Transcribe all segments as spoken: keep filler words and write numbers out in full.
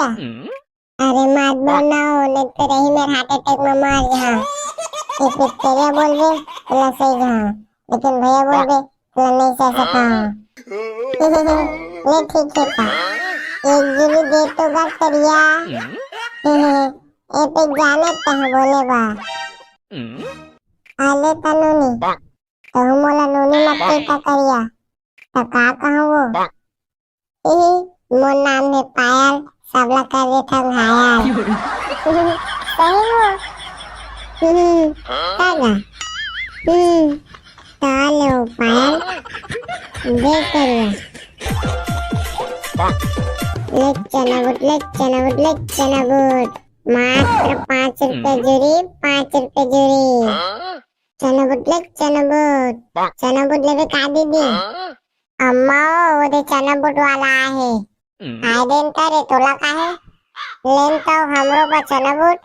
अरे मत बोलना हो, नहीं तो रही मेरे हार्ट अटैक में मर गया। एक फिर तेरे बोल दे, तो लसे गया। लेकिन भैया बोल दे, तो नहीं सह सका। ले ठीक है का, एक जीबी दे तो गा करिया। ए पे जाने तह बोले बा। आले तनु नी, तहु मोला नूनी मत कहिता करिया। त का कहूँ वो? इही, मोर नाम हे पायल, सबला कर देथन घायल। सही वो? हम्म, का गा? हम्म, त ले वो पायल, दे करिया। ले चना बूट, ले चना बूट, ले चना बूट। मात्र पाँच रुपया जूरी, पाँच रुपया जूरी। चना बूट ले, चना बूट। चना बूट लेबे का दीदी? अम्मा, वो दे चना बूट वाला आहे। आय देन करे, तोला काहे? लेन तो हमरो बर चना बूट।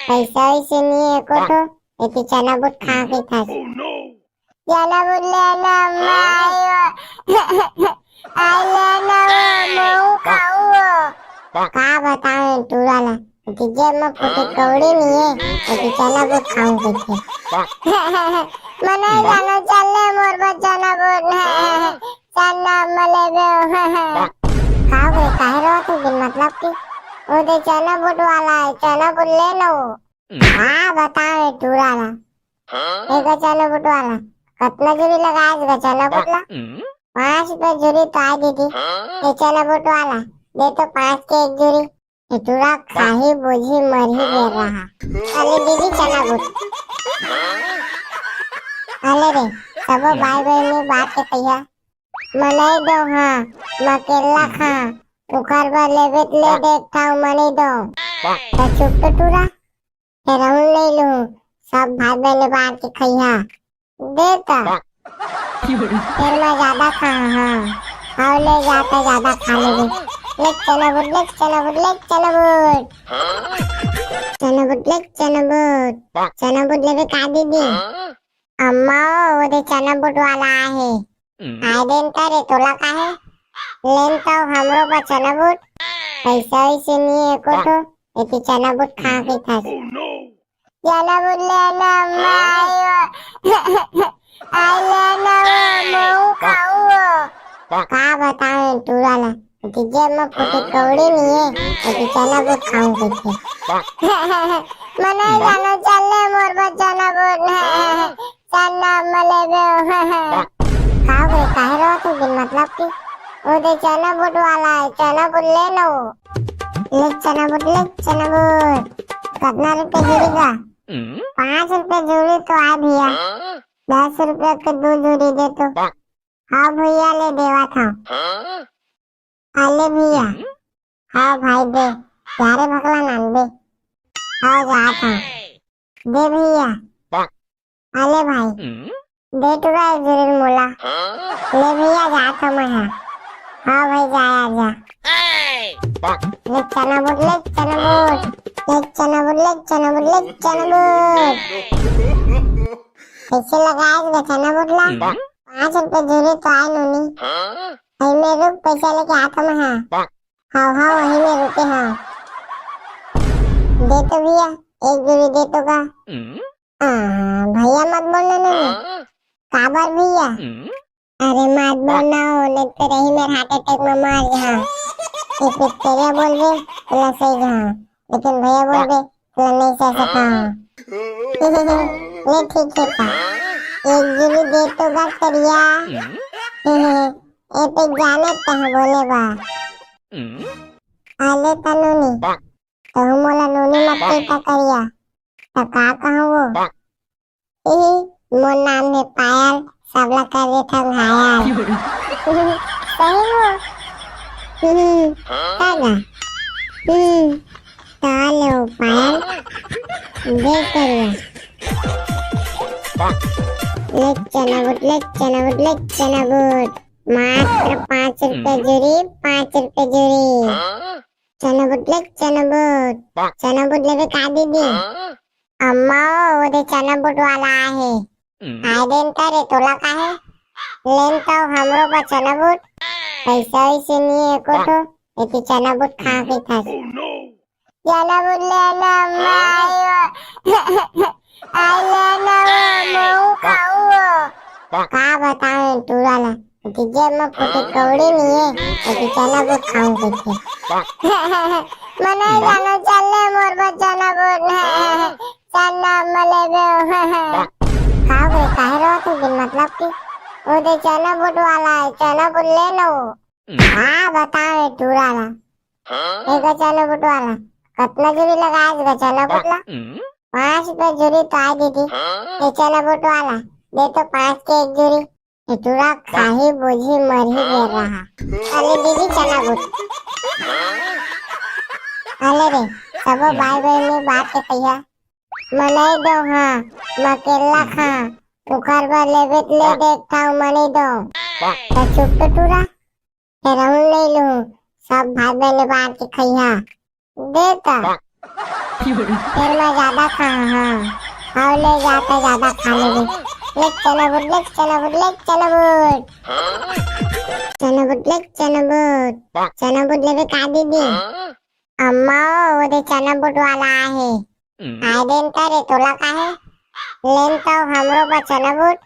पैसा वैसे नहीं है एको ठो, एती चना बूट खा के खास। चना बूट ले ना, अम्मा, आयो। आय ले ना, वो, मऊ खाऊ वो। का बताऊं टूरा ला? कि जेब में फूटी कौड़ी नहीं है, तो कि चना बूट खाऊं कहिथे। मने जानो चल ले मोर बर चना बूट। चना मले बे। का हो गए, काहे रो तू बिन मतलब की? वो दे चना बूट वाला है, चना बूट ले लो। हाँ, बताओ ये टूरा ला। एक चना बूट वाला। कतना जूरी लगाए गा चना बूट ला? पाँच रुपया जूरी तो आय दीदी। ये चना बूट वाला, दे तो पाँच के एक जूरी। ये टूरा खाही बूझी मरही बेर रहा। अले दीदी चना बूट। अले रे, सबो भाई बहन ने बांट के खइहा। मनई दो हाँ, मकेला खा, उखर बर लेबे त ले देख खाऊ मनई दो। त चुप तो टूरा, फेर हूँ नहीं लूँ, सब भाई बहन ने बांट के खइहा। दे त। फिर मैं ज्यादा खा, हाँ। और ले जाता ज्यादा खा लेबे। ले चना बूट, ले चना बूट, ले चना बूट। चना बूट, ले चना बूट। चना बूट लेबे का दीदी? अम्मा, वो दे चना बूट वाला आहे। आय देन करे, तोला काहे? लेन तो हमरो बर चना बूट। पैसा वैसे नहीं है एको ठो, एती चना बूट खा के खास। चना बूट ले ना, अम्मा, आयो। आय ले ना, वो, मऊ खाऊ वो। का बताऊं टूरा ला? कि जेब में फूटी कौड़ी नहीं है, तो कि चना बूट खाऊं कहिथे। मने जानो चल ले मोर बर चना बूट। चना मले बे। का हो गए, काहे रो तू बिन मतलब की? वो दे चना बूट वाला है, चना बूट ले लो। ले चना बूट, ले चना बूट। कितना रुपया जुड़ी गा? पाँच रुपया जुड़ी तो आ भैया। दस रुपया के दो जुड़ी दे तो। हाँ भैया, ले देवा था। अले भैया। हाँ भाई दे। यारे भकला नान दे। हाँ जात हाँ। दे भैया। अले भाई। दे टुरा एक जुरिन मोला। ले भैया जात हाँ मैं हाँ। हाँ भाई जा आ जा। ले चना बूट, ले चना बूट। ले चना बूट, ले चना बूट, ले चना बूट। कैसे लगाए रे चना बूट ला? पाँच रुपया जुरी तो आय नूनी। वही में रुक, पैसा लेके आता मैं हाँ। हाँ हाँ, वही में रुके हाँ। दे तो भैया, एक जुरी दे तो का। आ, भैया मत बोलना नूनी। काबर भैया? अरे मत बोलना हो, नहीं तो रही मेरे हार्ट अटैक में मर गया। एक फिर तेरे बोल दे, तो लसे गया। लेकिन भैया बोल दे, तो नहीं सह सका। ले ठीक है का। एक जुरी दे तो गा करिया। ए पे जाने तह बोले बा। आले तनूनी, तहु मोला नूनी मत कहिता करिया। त का कहूँ वो? इही, मोर नाम हे पायल, सबला कर देथन घायल। सही वो? हम्म, का गा? हम्म, त ले वो पायल, दे करिया। ले चना बूट, ले चना बूट, ले चना बूट। मात्र पाँच रुपया जुरी, पाँच रुपया जुरी। चना बूट ले, चना बूट। चना बूट लेबे का दीदी? अम्मा, वो दे चना बूट वाला आहे। आय देन करे, तोला काहे? लेन तो हमरो बर चना बूट। पैसा वैसे नहीं है एको ठो, एती चना बूट खा के खास। चना बूट लेना मायो। आई लेना वो, मऊ खाऊ वो। का बताऊं टूरा ला, एती जेब में फूटे कौड़ी नहीं है, एती चना बूट खाऊं कैसे? मने जानो चल ले मोर बर चना बूट। चना मले बे। का बे, काहे रो तू बिन मतलब की? वो दे चना बूट वाला है, चना बूट ले लो। हाँ, बताओ टूरा ला। एक चना बूट वाला, कतना जुरी लगाए गा चना बूट ला? पाँच रुपया जुरी तो आए दीदी। ये चना बूट वाला, दे तो पाँच के एक जुरी। ये टूरा खाही बूझी मरही गे रहा। अले दीदी चना बूट। अले रे, सबो भाई बहन में बांट के खइहा। मनई दो हाँ, मकेला खा, उखर बर लेबे त ले देख ठाऊ मनई दो। त चुप तो टूरा, फेर अहूँ नहीं लूँ, सब भाई बहन बांट के खइहा। दे त। फिर मैं ज्यादा खा हाँ, और ले जाता ज्यादा खा लेबे। ले चना बूट, ले चना बूट, ले चना बूट। चना बूट, ले चना बूट। चना बूट लेबे का दीदी? अम्मा, वो दे चना बूट वाला आहे। आए देन करे तोला काहे? लेन तो हमरो बर चना बूट।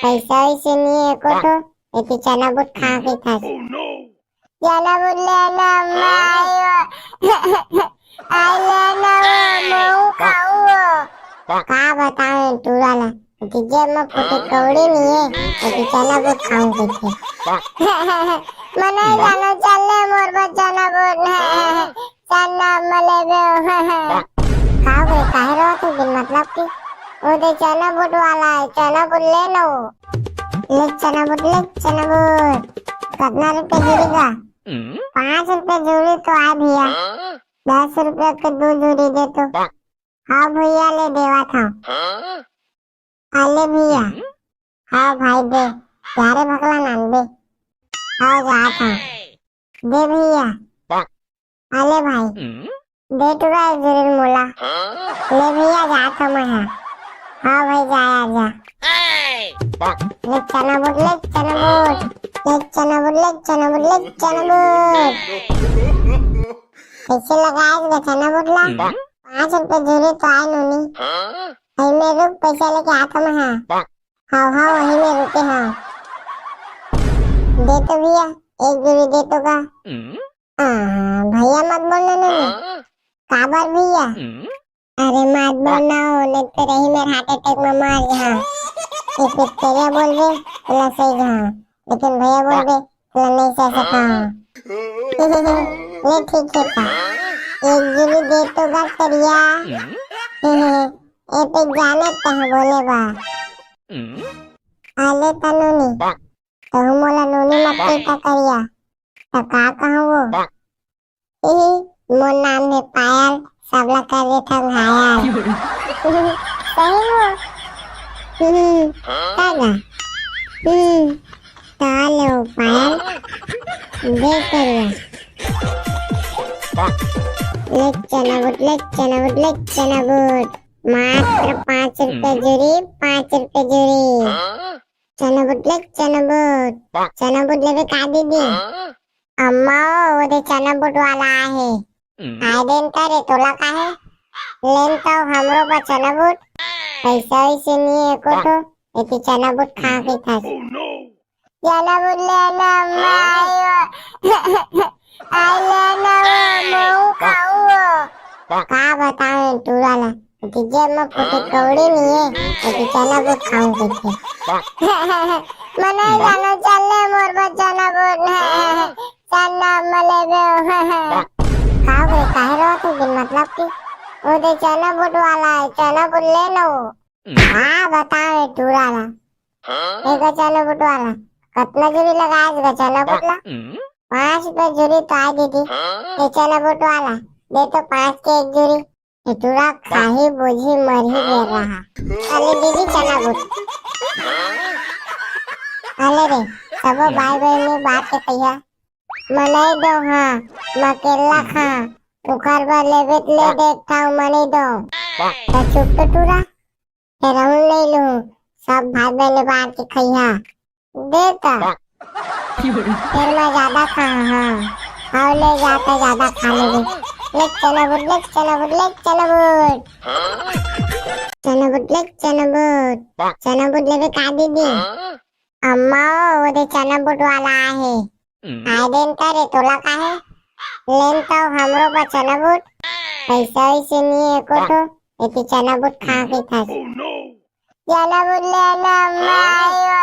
पैसा वैसे नहीं है एको ठो, एती चना बूट खा के खास। चना बूट लेना मायो। आई लेना वो, मऊ खाऊ वो। का बताऊं टूरा ला, एती जेब में फूटे कौड़ी नहीं है, एती चना बूट खाऊं कैसे? मने जानो चल ले मोर बर चना बूट। चना मले बे। का बे, काहे रो तू बिन मतलब की? वो दे चना बूट वाला है, चना बूट ले लो। ले चना बूट, ले चना बूट। कतना रुपया जुरी गा? पाँच रुपया जुरी तो आए भैया। दस रुपया के दो जुरी दे तो। हाँ भैया, ले देवा था। अले भैया। हाँ भाई दे, जा रे भकला नान दे। हाँ, जात हूँ। दे भैया। अले भाई, दे टूरा एक जुरी मोला। ले भैया, जात हूँ मैं, हाँ। हाँ भाई, जा यार, जा। ले चना बूट, ले चना बूट। ले चना बूट, ले चना बूट, ले चना बूट। कैसे लगाए रे चना बूट ला? पाँच रुपया जुरी तो आए नूनी। अई में रुक, पैसा लेके आत हूँ मैं, हाँ। हाँ, हाँ, वही में रुके हाँ। दे तो भैया, एक जुरी दे तो का। आ, भैया मत बोलना ना। काबर भैया? अरे मत बोलना हो, नहीं तो रही मेरे हार्ट अटैक में मर जा। एक तेरिया बोल दे, तो सही जा। लेकिन भैया बोल दे, तो नहीं सह सका। ले ठीक है का। एक जुरी दे तो का तेरिया। ए पे जाने तह बोले बा। आले तनूनी, तहु मोला नूनी मत कहिता करिया, त का कहूँ वो? इही, मोर नाम हे पायल, सबला कर देथन घायल। सही वो? हम्म, का गा? हम्म, त ले वो पायल, दे करिया। ले चना बूट, ले चना बूट, ले चना बूट। मात्र पाँच रुपया जुरी, पाँच रुपया जुरी। चना बूट ले, चना बूट। चना बूट लेबे का दीदी? अम्मा, वो दे चना बूट वाला आहे। आए देन करे तोला काहे? लेन तो हमरो बर चना बूट। पैसा वैसे नहीं है एको ठो, एती चना बूट खा के खास। चना बूट लेना मायो। आई लेना वो, मऊ खाऊ वो। का बताऊं टूरा ला, एती जेब में फूटे कौड़ी नहीं है, एती चना बूट खाऊं कैसे? मने जानो चल ले मोर बर चना बूट। चना मले बे। का बे, काहे रो तू बिन मतलब की? वो दे चना बूट वाला है, चना बूट ले लो। हाँ, बताओ ये टूरा ला। एगो चना बूट वाला, कतना जुरी लगाए एगो चना बूट ला? पाँच रुपया जुरी तो आए दीदी। ये चना बूट वाला, दे तो पाँच के एक जुरी। ये टूरा खाही बूझी मरही गे रहा। अले दीदी चना बूट। अले रे, सबो भाई बहन में बांट के खइहा। मनई दो हाँ, मकेला खा, उखर बर लेबे त ले देख ठाऊ मनई दो। त चुप तो टूरा, फेर अहूँ नहीं लूँ, सब भाई बहन बांट के खइहा। दे त। फेर मैं ज्यादा खा हाँ, अउ ले जाता ज्यादा खा लेबे। ले चना बूट, ले चना बूट, ले चना बूट। चना बूट, ले चना बूट। चना बूट लेबे का दीदी? अम्मा, वो दे चना बूट वाला आहे। आय देन करे तोला काहे? लेन तो हमरो बर चना बूट। पैसा वैसे नहीं है एको ठो। एती चना बूट खा के था। चना बूट ले ना, अम्मा, आयो।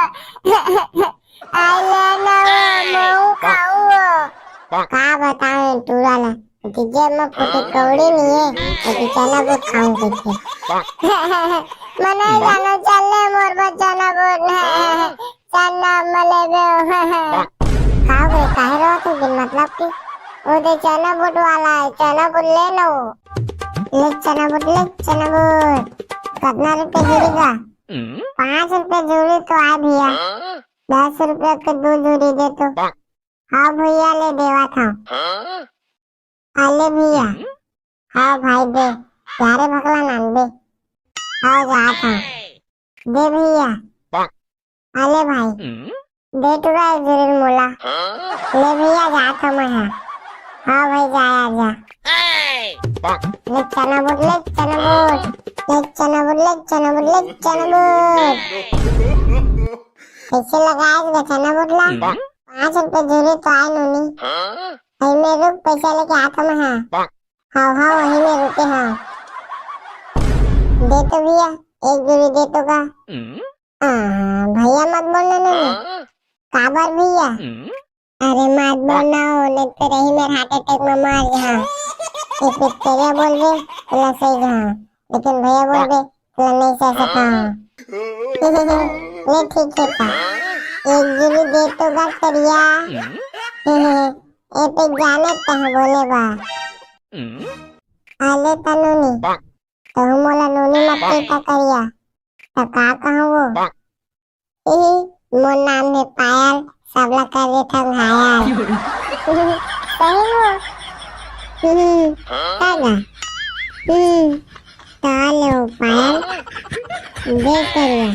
आय ले ना, वो, मऊ खाऊ वो। का बताऊं टूरा ला, कि जेब में फूटी कौड़ी नहीं है, तो कि चना बूट खाऊं कैसे? मने जानो चल ले मोर बर चना बूट। चना मले बे। का हो गए, काहे रो तू बिन मतलब की? वो दे चना बूट वाला है, चना बूट ले लो। ले चना बूट, ले चना बूट। कितना रुपए जुड़ी का? पाँच रुपए जुड़ी तो आय भैया। दस रुपए के दो जुड़ी दे तो। हाँ भैया, ले देवा था। आले भैया। हाँ भाई दे। प्यारे भकला नान दे। हाँ जात हूँ। दे भैया। आले भाई। दे टुरा एक जुड़ी मोला। ले भैया, जात हूँ मैं, हाँ। हाँ भाई, जा यार, जा। ले चना बूट, ले चना बूट। ले चना बूट, ले चना बूट, ले चना बूट। कैसे लगाए गा चना बूट ला? पाँच रुपए जुड़ी तो आय नूनी। वही में रुक, पैसा लेके आता मैं, हाँ। हाँ, हाँ, वही में रुके, हाँ। दे तो भैया, एक जुड़ी दे तो का? हाँ, भैया मत बोलना नूनी। काबर भैया? अरे मत बोलना हो, नहीं तो रही मेरे heart attack में मर जा। ये पिक्चरिया बोल दे, तो सही जा। लेकिन भैया बोल दे, तो नहीं सह सका। ले ठीक है का? एक जुड़ी दे तो का करिया। ए पे जाने तह बोले बा। आले तनूनी, तहु मोला नूनी मत कहिता करिया। त का कहूँ वो? इही, मोर नाम हे पायल, सबला कर देथन घायल। सही हो? हम्म, का गा? हम्म, त ले वो पायल, दे करिया।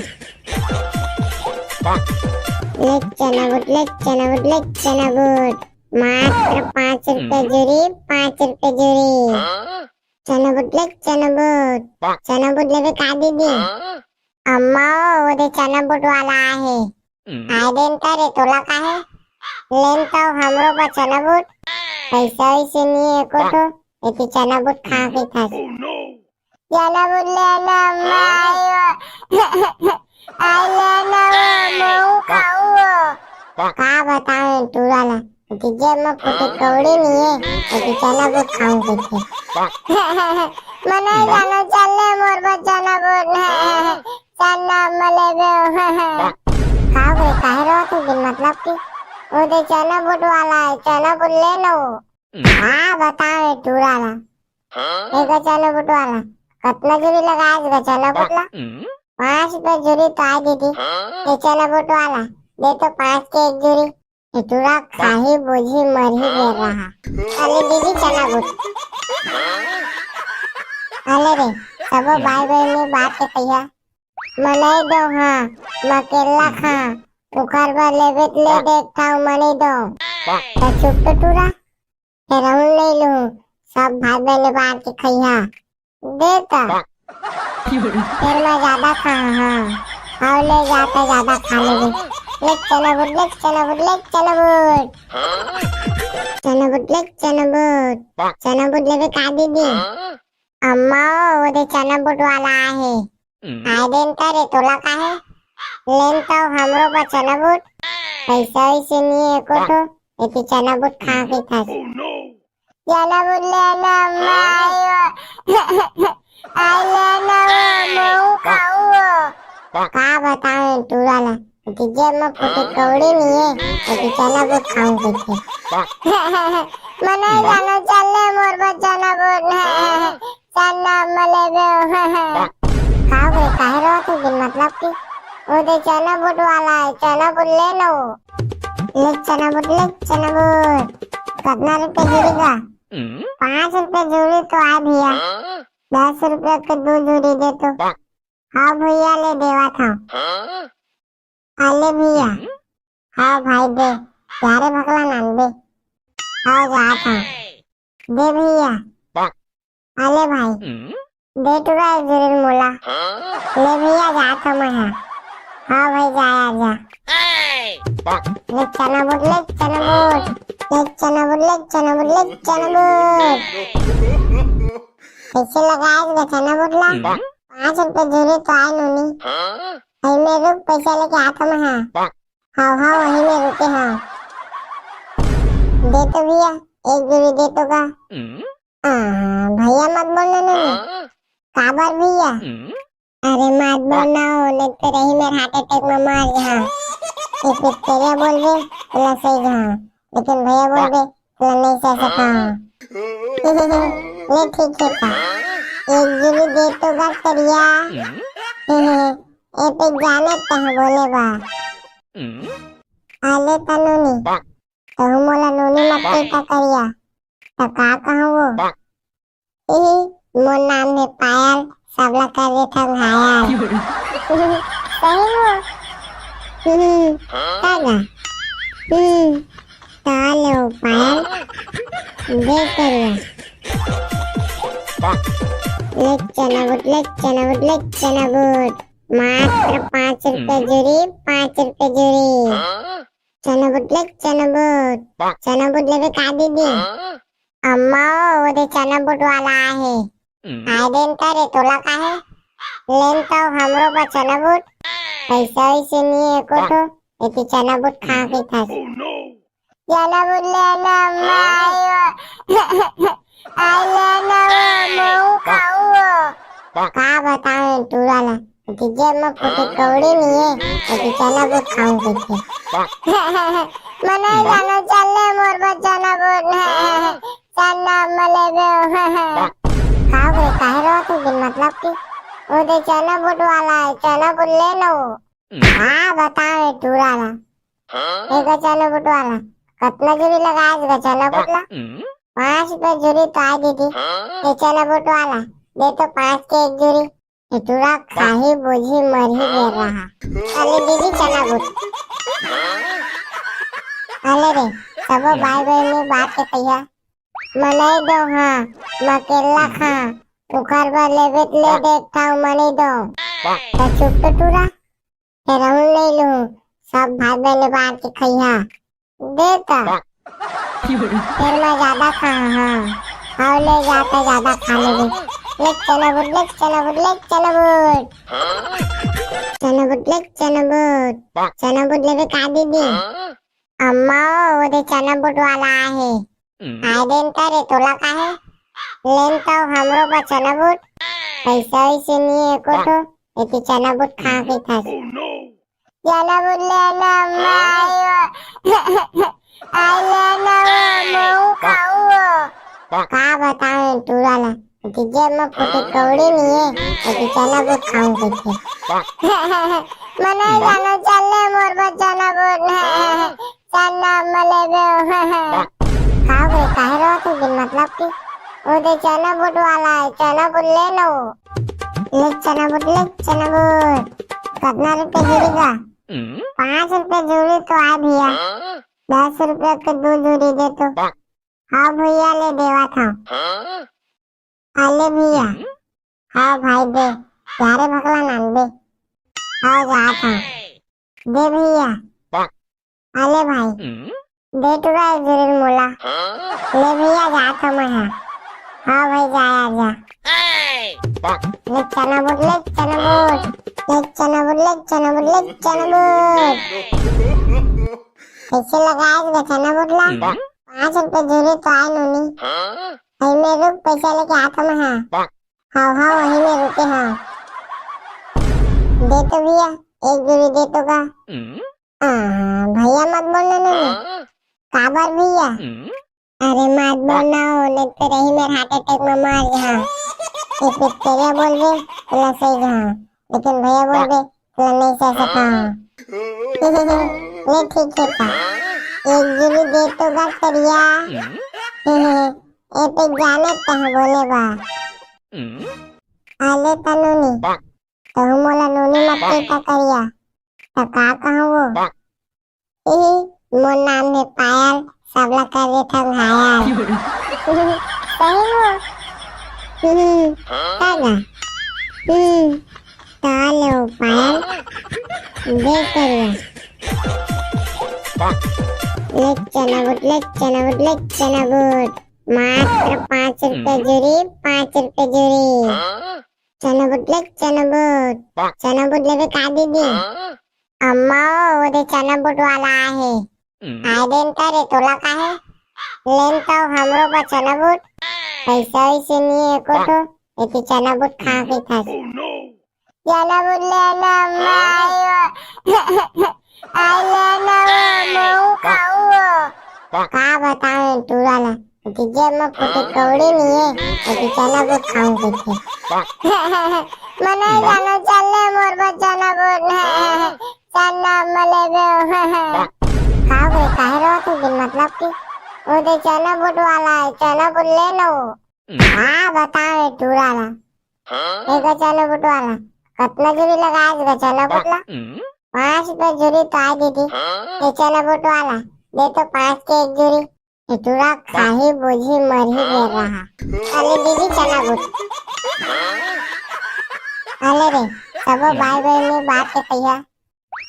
ले चना बूट, ले चना बूट, ले चना बूट। मात्र पाँच रुपए जुड़ी, पाँच रुपए जुड़ी। चना बूट ले, चना बूट। चना बूट लेबे का दीदी? अम्मा, वो दे चना बूट वाला आहे। आय देन करे तोला काहे? लेन तो हमरो बर चना बूट। पैसा वैसे नहीं है एको ठो। एती चना बूट खा के था। चना बूट ले ना, अम्मा, आयो। आय ले ना वो, मऊ खाऊ वो। का बताऊं टूरा ला, कि जेब में फूटी कौड़ी नहीं है, तो कि चना बूट खाऊं कैसे? मने जानो चल ले मोर बर चना बूट। चना मले बे। का हो गए, काहे रो तू बिन मतलब की? वो दे चना बूट वाला है, चना बूट ले लो। हाँ, बताओ ये टूरा ला। एक चना बूट वाला। कितना जुड़ी लगाए गा चना बूट ला? पाँच रुपए जुड़ी तो आय दीदी। ये चना बूट वाला, दे तो पाँच के एक जुड़ी। ये टूरा खाही बूझी मरही बेर रहा। अरे दीदी चना बूट। अरे रे, सबो भाई बहन ने बात के कहिया। मनई दो हाँ, मकेला खा, उखर बर लेबे त ले देख था मनई दो। तो चुप तो टूरा। फेर अहूँ ले लूँ, सब भाई बहन बांट के खइहा। दे त। फेर मैं ज्यादा खा, हाँ। अउ ले जाता ज्यादा खा लेबे। ले चना बूट, ले चना बूट, ले चना बूट। चना बूट, ले चना बूट। चना बूट लेबे का दीदी? अम्मा, वो दे चना बूट वाला आहे। आय देन करे तोला काहे? लेन तो हमरो बर चना बूट। पैसा वैसे नहीं है एको ठो। एती चना बूट खा के था। चना बूट ले ना, अम्मा, आयो। आय ले ना वो, मऊ खाऊ वो। का बताऊं टूरा ला, कि जेब में फूटी कौड़ी नहीं है, एती चना बूट खाऊं कैसे? मने जानो चल ले मोर बर चना बूट। चना मले बे। का हो गए, काहे रो तू बिन मतलब की? वो दे चना बूट वाला है, चना बूट ले लो। ले चना बूट, ले चना बूट। कितना रुपए जुड़ी का? पाँच रुपए जुड़ी तो आय भैया। दस रुपए के दो जुड़ी दे तो। हाँ भैया, ले देवा था। अले भैया। हाँ भाई दे, प्यारे भकला नान दे। हव जात हंव। दे भइया। अले भाई, दे टुरा एक जुरी ल मोला। ले भइया, जात हंव मैं हा। हव भाई, जा यार, जा। ले चना बूट, ले चना बूट, ले चना बूट, ले चना बूट, ले चना बूट। कइसे लगाएस गा चना बूट ला? पाँच रुपया जुरी तो आय नोनी। एमे रुक, पइसा लेके आत हंव मैं हा। हव, हव, वही में रुके हंव। दे तो भइया, एक जुरी दे तो गा। आ, भइया मत बोलना ना। काबर भइया? अरे मत बोलना हो, नहीं तो रही मेर heart attack में मर जहा। ये पिक्चरिया बोलबे, तोला सही जहा। लेकिन भइया बोलबे, तोला नहीं सह सका। ले ठीक हे का। एक जुरी दे तो गा करिया। ए पे जाने तह बोले बा। अले तनूनी, तहु मोला नूनी मत कहिता करिया। त का कहूँ वो? इही, मोर नाम हे पायल, सबला कर देथन घायल। सही में? हम्म, का गा? हम्म, त ले वो पायल, दे करिया। ले चना बूट, ले चना बूट, ले चना बूट। मात्र पाँच रुपया जुरी, पाँच रुपया जुरी। चना बूट ले, चना बूट। चना बूट लेबे का दीदी? अम्मा ओ, वो दे चना बूट वाला आहे। आय देन त रे, तोला का हे? लेन त हमरो बर चना बूट। पइसा वइसे नइ हे एको ठो, एती चना बूट खा के खास। चना बूट लेना अम्मा, आयो। आय लेना वो, महूँ खाऊँ वो। का बताओं टूरा ला, एती जेब में फूटी कौड़ी नइ हे, एती चना बूट खाऊँ कहिथे। मैं नइ जानों, चल ले मोर बर चना बूट। चना अम्मा लेबे। का हो गे, काहे रोवत हे बिन मतलब के? वो दे चना बूट वाला हे, चना बूट ले ना वो। हाँ, बताओ ये टूरा ला। ए गा चना बूट वाला, कतना जुरी लगाएस गा चना बूट ला? पाँच रुपया जुरी तो आय दीदी। ए चना बूट वाला, दे तो पाँच के एक जुरी। ए टूरा खाही, बूझी, मरही बेर रहा। अले दीदी चना बूट। अले रे, सबो भाई बहिनी बांट के खइहा। मनई दो हाँ, मकेला खा, उखर बर लेबे त ले दे, एक ठाव मनई दो। त चुप तो टूरा, फेर अहूँ नइ लूँ, सब भाई बहिनी बांट के खइहा। दे त। फेर मैं जादा खा हाँ, अउ ले जा त जादा खा लेबे। ले चना बूट, ले चना बूट, ले चना बूट। चना बूट, ले चना बूट। चना बूट लेबे का दीदी? अम्मा ओ, वो दे चना बूट वाला आहे। आय देन त रे, तोला का हे? लेन त हमरो बर चना बूट। पइसा वइसे नइ हे एको ठो, एती चना बूट खा के खास। चना बूट लेना अम्मा, आयो। आय लेना वो, महूँ खाऊँ वो। का बताओं टूरा ला, एती जेब में फूटी कौड़ी नइ हे, एती चना बूट खाऊँ कहिथे। मैं नइ जानों, चल ले मोर बर चना बूट। चना अम्मा लेबे। का हो गे, काहे रोवत हे बिन मतलब के? वो दे चना बूट वाला हे, चना बूट ले ना वो। ले चना बूट, ले चना बूट। कतना रुपया जुरी गा? पाँच रुपया जुरी तो आय भइया। दस रुपया के दू जुरी दे तो। हाँ भइया, ले देवत हंव। अले भइया। हाँ भाई दे, जा रे भकला नान दे। हाँ जात हंव। दे भइया। अले भाई, दे टुरा एक जुरी ल मोला। ले भइया, जात हंव मैं हा। हाँ भाई, जा यार, जा। ले चना बूट, ले चना बूट। ले चना बूट, ले चना बूट, ले चना बूट। कइसे लगाएस गा चना बूट ला? पाँच रुपया जुरी तो आय नोनी। एमे रुक, पइसा लेके आत हंव मैं हा। हव, हव, वही में रुके हव। दे तो भइया, एक जुरी दे तो गा। आ, भइया मत बोलना ना। काबर भइया? अरे मत बोलना हो, नहीं तो रही मेर heart attack में मर जहा। ये पिक्चरिया बोलबे, तोला सही जहा। लेकिन भइया बोलबे, तोला नहीं सह सका। ले ठीक हे का। एक जुरी दे तो गा करिया। ए पे जाने तह बोले बा। अले तनूनी, तहु मोला नूनी मत कहिता करिया। त का कहूँ वो? इही, मोर नाम हे पायल, सबला कर देथन घायल। सही हो? हम्म, का गा? हम्म, तो ले वो पायल, दे करिया। ले चना बूट, ले चना बूट, ले चना बूट। मात्र पाँच रुपया जूरी, पाँच रुपया जूरी। चना बूट ले, चना बूट। चना बूट लेबे का दीदी? अम्मा, वो दे चना बूट वाला आहे। आय देन करे, तोला काहे? लेन तो हमरो बर चना बूट। पैसा वैसे नहीं है एको ठो, एती चना बूट खा के था। चना बूट ले ना, अम्मा, आयो। आय ले ना, वो मऊ खाऊ वो। का बताऊं टूरा ला, एती जेब में फूटे कौड़ी नहीं है, एती चना बूट खाऊं कैसे? मने जानो चल ले मोर बर चना बूट। चना मले बे। का रे, काहे रो तू बिन मतलब की? वो दे चना बूट वाला है, चना बूट ले लो। हाँ, बताओ ये टूरा ला। एक चना बूट वाला, कतना जूरी लगाए गा चना बूट ला? पाँच रुपया जूरी तो आय दीदी। ये चना बूट वाला, दे तो पाँच के एक जूरी। ये टूरा खाही बूझी मरही गे रहा। अले दीदी चना बूट। अले रे, सबो भाई बहन बात के कहिया।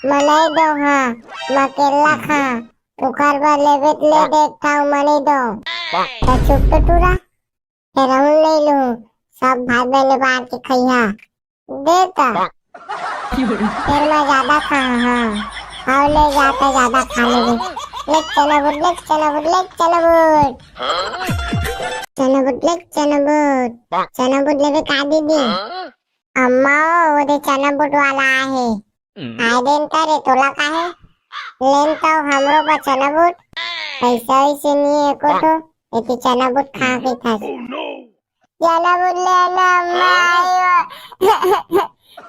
मनई दो हाँ, मकेला खा, उखर बर लेबे त ले देख ठाऊ मनई दो। त चुप तो टूरा, फेर हूँ नहीं लूँ, सब भाई बहन बांट के खइहा। दे त। फेर मैं ज्यादा खा हाँ, और ले जाता ज्यादा खा लेबे। ले चना बूट, ले चना बूट, ले चना बूट। चना बूट, ले चना बूट। चना बूट लेबे का दीदी? अम्मा, वो दे चना बूट वाला आहे। आय देन करे, तोला काहे? लेन तो हमरो बर चना बूट। पैसा वैसे नहीं है एको ठो, एती चना बूट खा के था। चना बूट ले ना, अम्मा, आयो।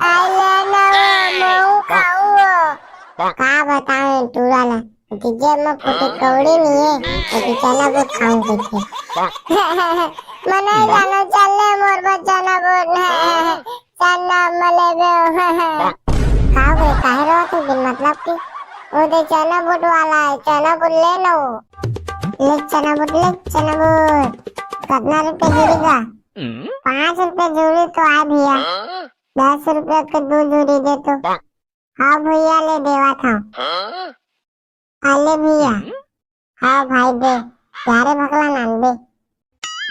आय ले ना, वो मऊ खाऊ वो। का बताऊं टूरा ला, एती जेब में फूटे कौड़ी नहीं है, एती चना बूट खाऊं कैसे? मने जानो चल ले मोर बर चना बूट। चना मले बे। का रे, काहे रो तू बिन मतलब की? वो दे चना बूट वाला है, चना बूट ले लो। ले चना बूट, ले चना बूट। कतना रुपया जूरी गा? पाँच रुपया जूरी तो आय भैया। दस रुपया के दो जूरी दे तो। हाँ भैया, ले देवा था। अले भैया। हाँ भाई दे, प्यारे भकला नान दे।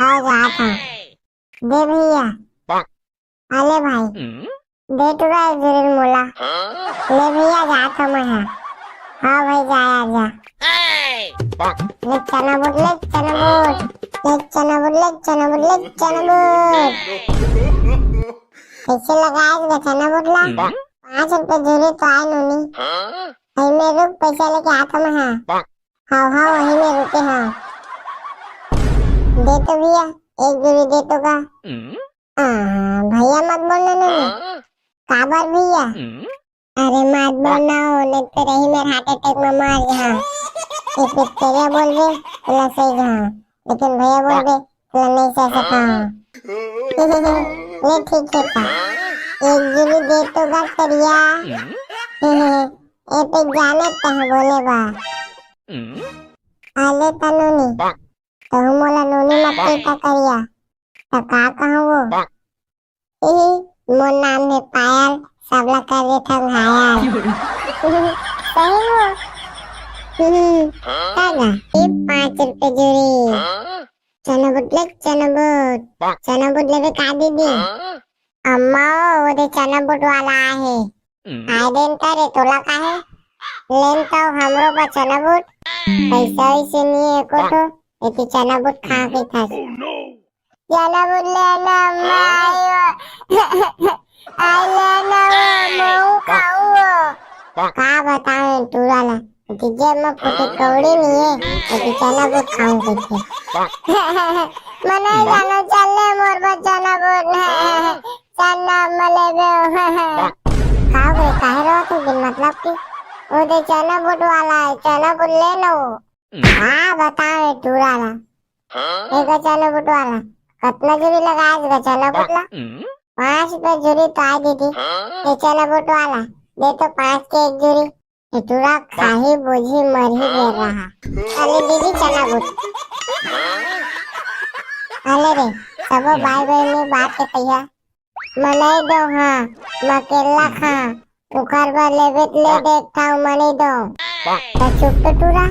हाँ जात हूँ। दे भैया। अले भाई, दे टूरा एक जरूर मोला। ले भैया जात हूँ मैं हाँ। हाँ भाई जा आ जा। ले चना बूट, ले चना बूट। ले चना बूट, ले चना बूट, ले चना बूट। कैसे लगाए गा चना बूट ला? पाँच रुपया जूरी तो आय नूनी। अई में रुक, पैसा लेके आत हूँ मैं हाँ। हाँ, हाँ, वही में रुके हाँ। दे तो भैया, एक जूरी दे तो का। आ, भैया मत बोलना ना। काबर भैया? अरे मत बोलना हो, नहीं तो रही मेरे हार्ट अटैक में मर जा। ये पिक्चरिया बोल दे, तो सही जा। लेकिन भैया बोल दे, तो नहीं सह सका। नहीं ठीक है का। एक जूरी दे तो गा करिया। ए पे जाने तह बोले बा। आले तनु नी। तहु मोला नूनी मत कहिका करिया, त का कहूँ वो? इही, मोर नाम हे पायल, सबला कर देथन घायल। सही हो? हम्म, का गा? ये पाँच रुपया जूरी। चना बूट ले, चना बूट। चना बूट लेबे का दीदी? अम्मा, वो दे चना बूट वाला आहे। आय देन करे तोला काहे? लेन तो हमरो बर चना बूट। पैसा वैसे नहीं है एको ठो, एती चना बूट खा के था। चना बूट ले ना मायो। आय ले ना वो, मऊ खाऊ वो। का बताऊं टूरा ला, एती जेब में फूटे कौड़ी नहीं है, एती चना बूट खाऊं कैसे? मने जानो चल ले मोर बर चना बूट। चना मले बे। का बे, काहे रो तू बिन मतलब की? वो दे चना बूट वाला है, चना बूट ले लो। हाँ, बताओ ये टूरा ला। एक चना बूट वाला, कतना जूरी लगाए जगा चना बूट ला? पाँच रुपया जूरी तो आय दीदी। ये चना बूट वाला, दे तो पाँच के एक जूरी। ए टूरा खाही, बोझी, मरही बेरा हा। अले दीदी चना बूट। अले रे, सबो भाई बहिनी बांट के खइहा। मनई दो हाँ, मकेला खा, उखर बर लेबे त ले देख ठाऊ मनई दो। त चुप तो टूरा,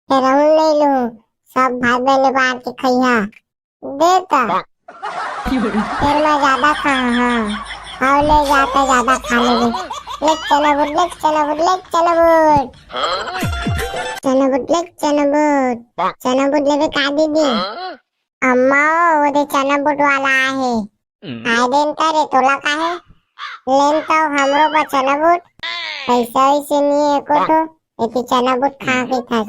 ए रहूं नहीं लूं, सब भाई बहिनी बांट के खइहा। दे त। फिर मैं ज्यादा खा हाँ, अउ ले जाता ज्यादा खा लेबे। ले चना बूट, ले चना बूट, ले चना बूट। चना बूट, ले चना बूट। चना बूट लेबे का दीदी? अम्मा, वो दे चना बूट वाला आहे। आय देन त रे, तोला काहे? लेन त हमरो बर चना बूट। पैसा वैसे नहीं है एको ठो, एती चना बूट खा के था।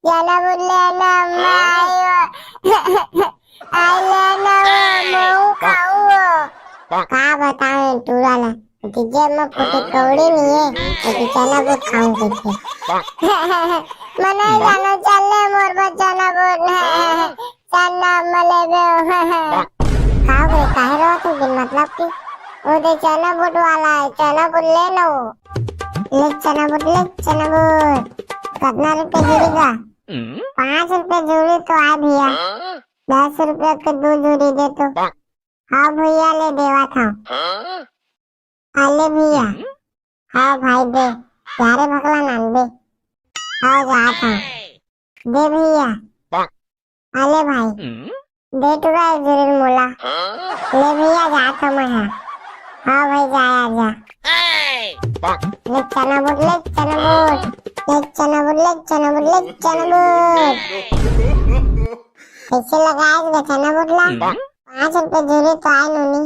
चना बूट लेना, अम्मा, आयो। आय लेना, वो, मऊ खाऊ वो। का बताऊं टूरा ला? एती जेब में फुटे कौड़ी नहीं है, एती चना बूट खाऊं कइथे। मने जानो चल ले मोर बर चना बूट। चना मले बे। का बे, काहे रो तू बिन मतलब की? वो दे चना बूट वाला है, चना बूट ले लो। ले चना बूट, ले चना बूट। कितना रुपए जुड़ी गा? पाँच रुपए जुड़ी तो आय भैया। दस रुपए के दो जुड़ी दे तो। हाँ भैया, ले देवा था। अले भैया। हाँ भाई दे। यारे भकला नान दे। हाँ जात हाँ। दे भैया। अले भाई। दे टूरा एक जुड़ी मोला। ले भैया जात हाँ मैं हाँ। हाँ भाई जा आ जा। ले चना बूट, ले चना बूट। ले चना बूट, ले चना बूट, ले चना बूट। कैसे लगाए गा चना बूट ला? पाँच रुपए जुड़ी तो आय नूनी।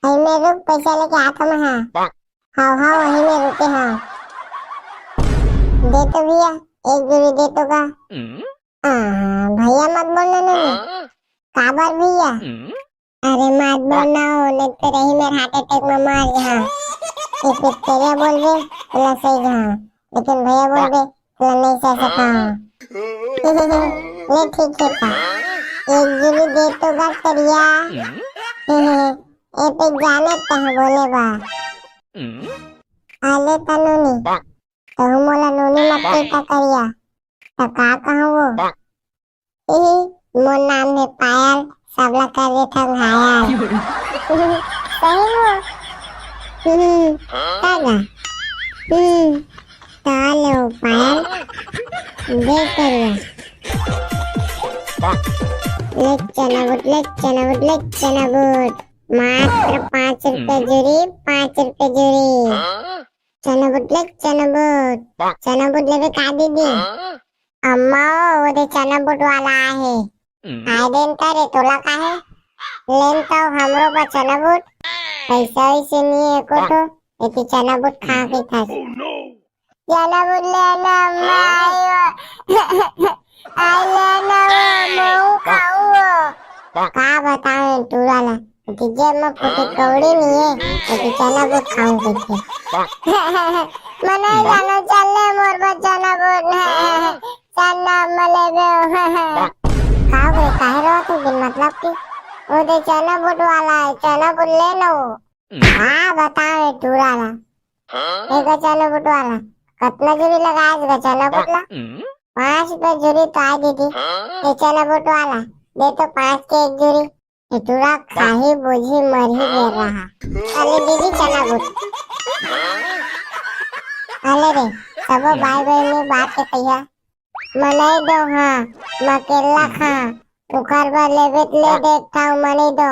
वही में रुक, पैसा लेके आता मैं हाँ। हाँ हाँ, वही में रुके हाँ। दे तो भैया, एक जुड़ी दे तो का। आ, भैया मत बोलना ना। काबर भैया? अरे मत बोलना हो, नहीं तो रही मेरे हार्ट अटैक में मर जा। एक एक तेरे बोल दे, तो सही जा। लेकिन भैया बोल दे, तो नहीं सह सका। ले ठीक है का। एक जुड़ी दे तो गा करिया। ए पे जाने तह बोले बा। आले तनूनी, तहु मोला नूनी मत कहिता करिया। त का कहूँ वो? इही, मोर नाम हे पायल, सबला कर देथन घायल। सही वो? हम्म, का गा? हम्म, त ले वो पायल, दे करिया। ले चना बूट, ले चना बूट, ले चना बूट। मात्र पाँच रुपया जुड़ी, पाँच रुपया जुड़ी। चना बूट ले, चना बूट। चना बूट लेबे का दीदी? अम्मा, वो दे चना बूट वाला आहे। आय देन त रे, तोला काहे? लेन त हमरो बर चना बूट। पैसा वैसे नहीं है एको ठो, एती चना बूट खा के था। चना बूट लेना, अम्मा, आयो। आय लेना, वो मऊ खाऊ वो। का बताऊं टूरा ला, एती जेब में फुटे कौड़ी नहीं है, एती चना बूट खाऊं कइथे। मने जानो चल ले मोर बर चना बूट। चना मले बे। का बे, काहे रो तू बिन मतलब की? वो दे चना बूट वाला है, चना बूट ले लो। हाँ, बताओ ये टूरा ला। एक चना बूट वाला। कतना जुड़ी लगाए गा चना बूट ला? पाँच रुपया जुड़ी तो आय दीदी। ये चना बूट वाला। दे तो पाँच के एक जुड़ी। ये टूरा खाही, बोझी, मरही गे रहा। अले दीदी चना बूट। अले रे, सबो भाई बहन बात के कहिया। मनई दो हाँ, मकेला खा, उखर बर लेबे त ले देख ठाऊ मनई दो।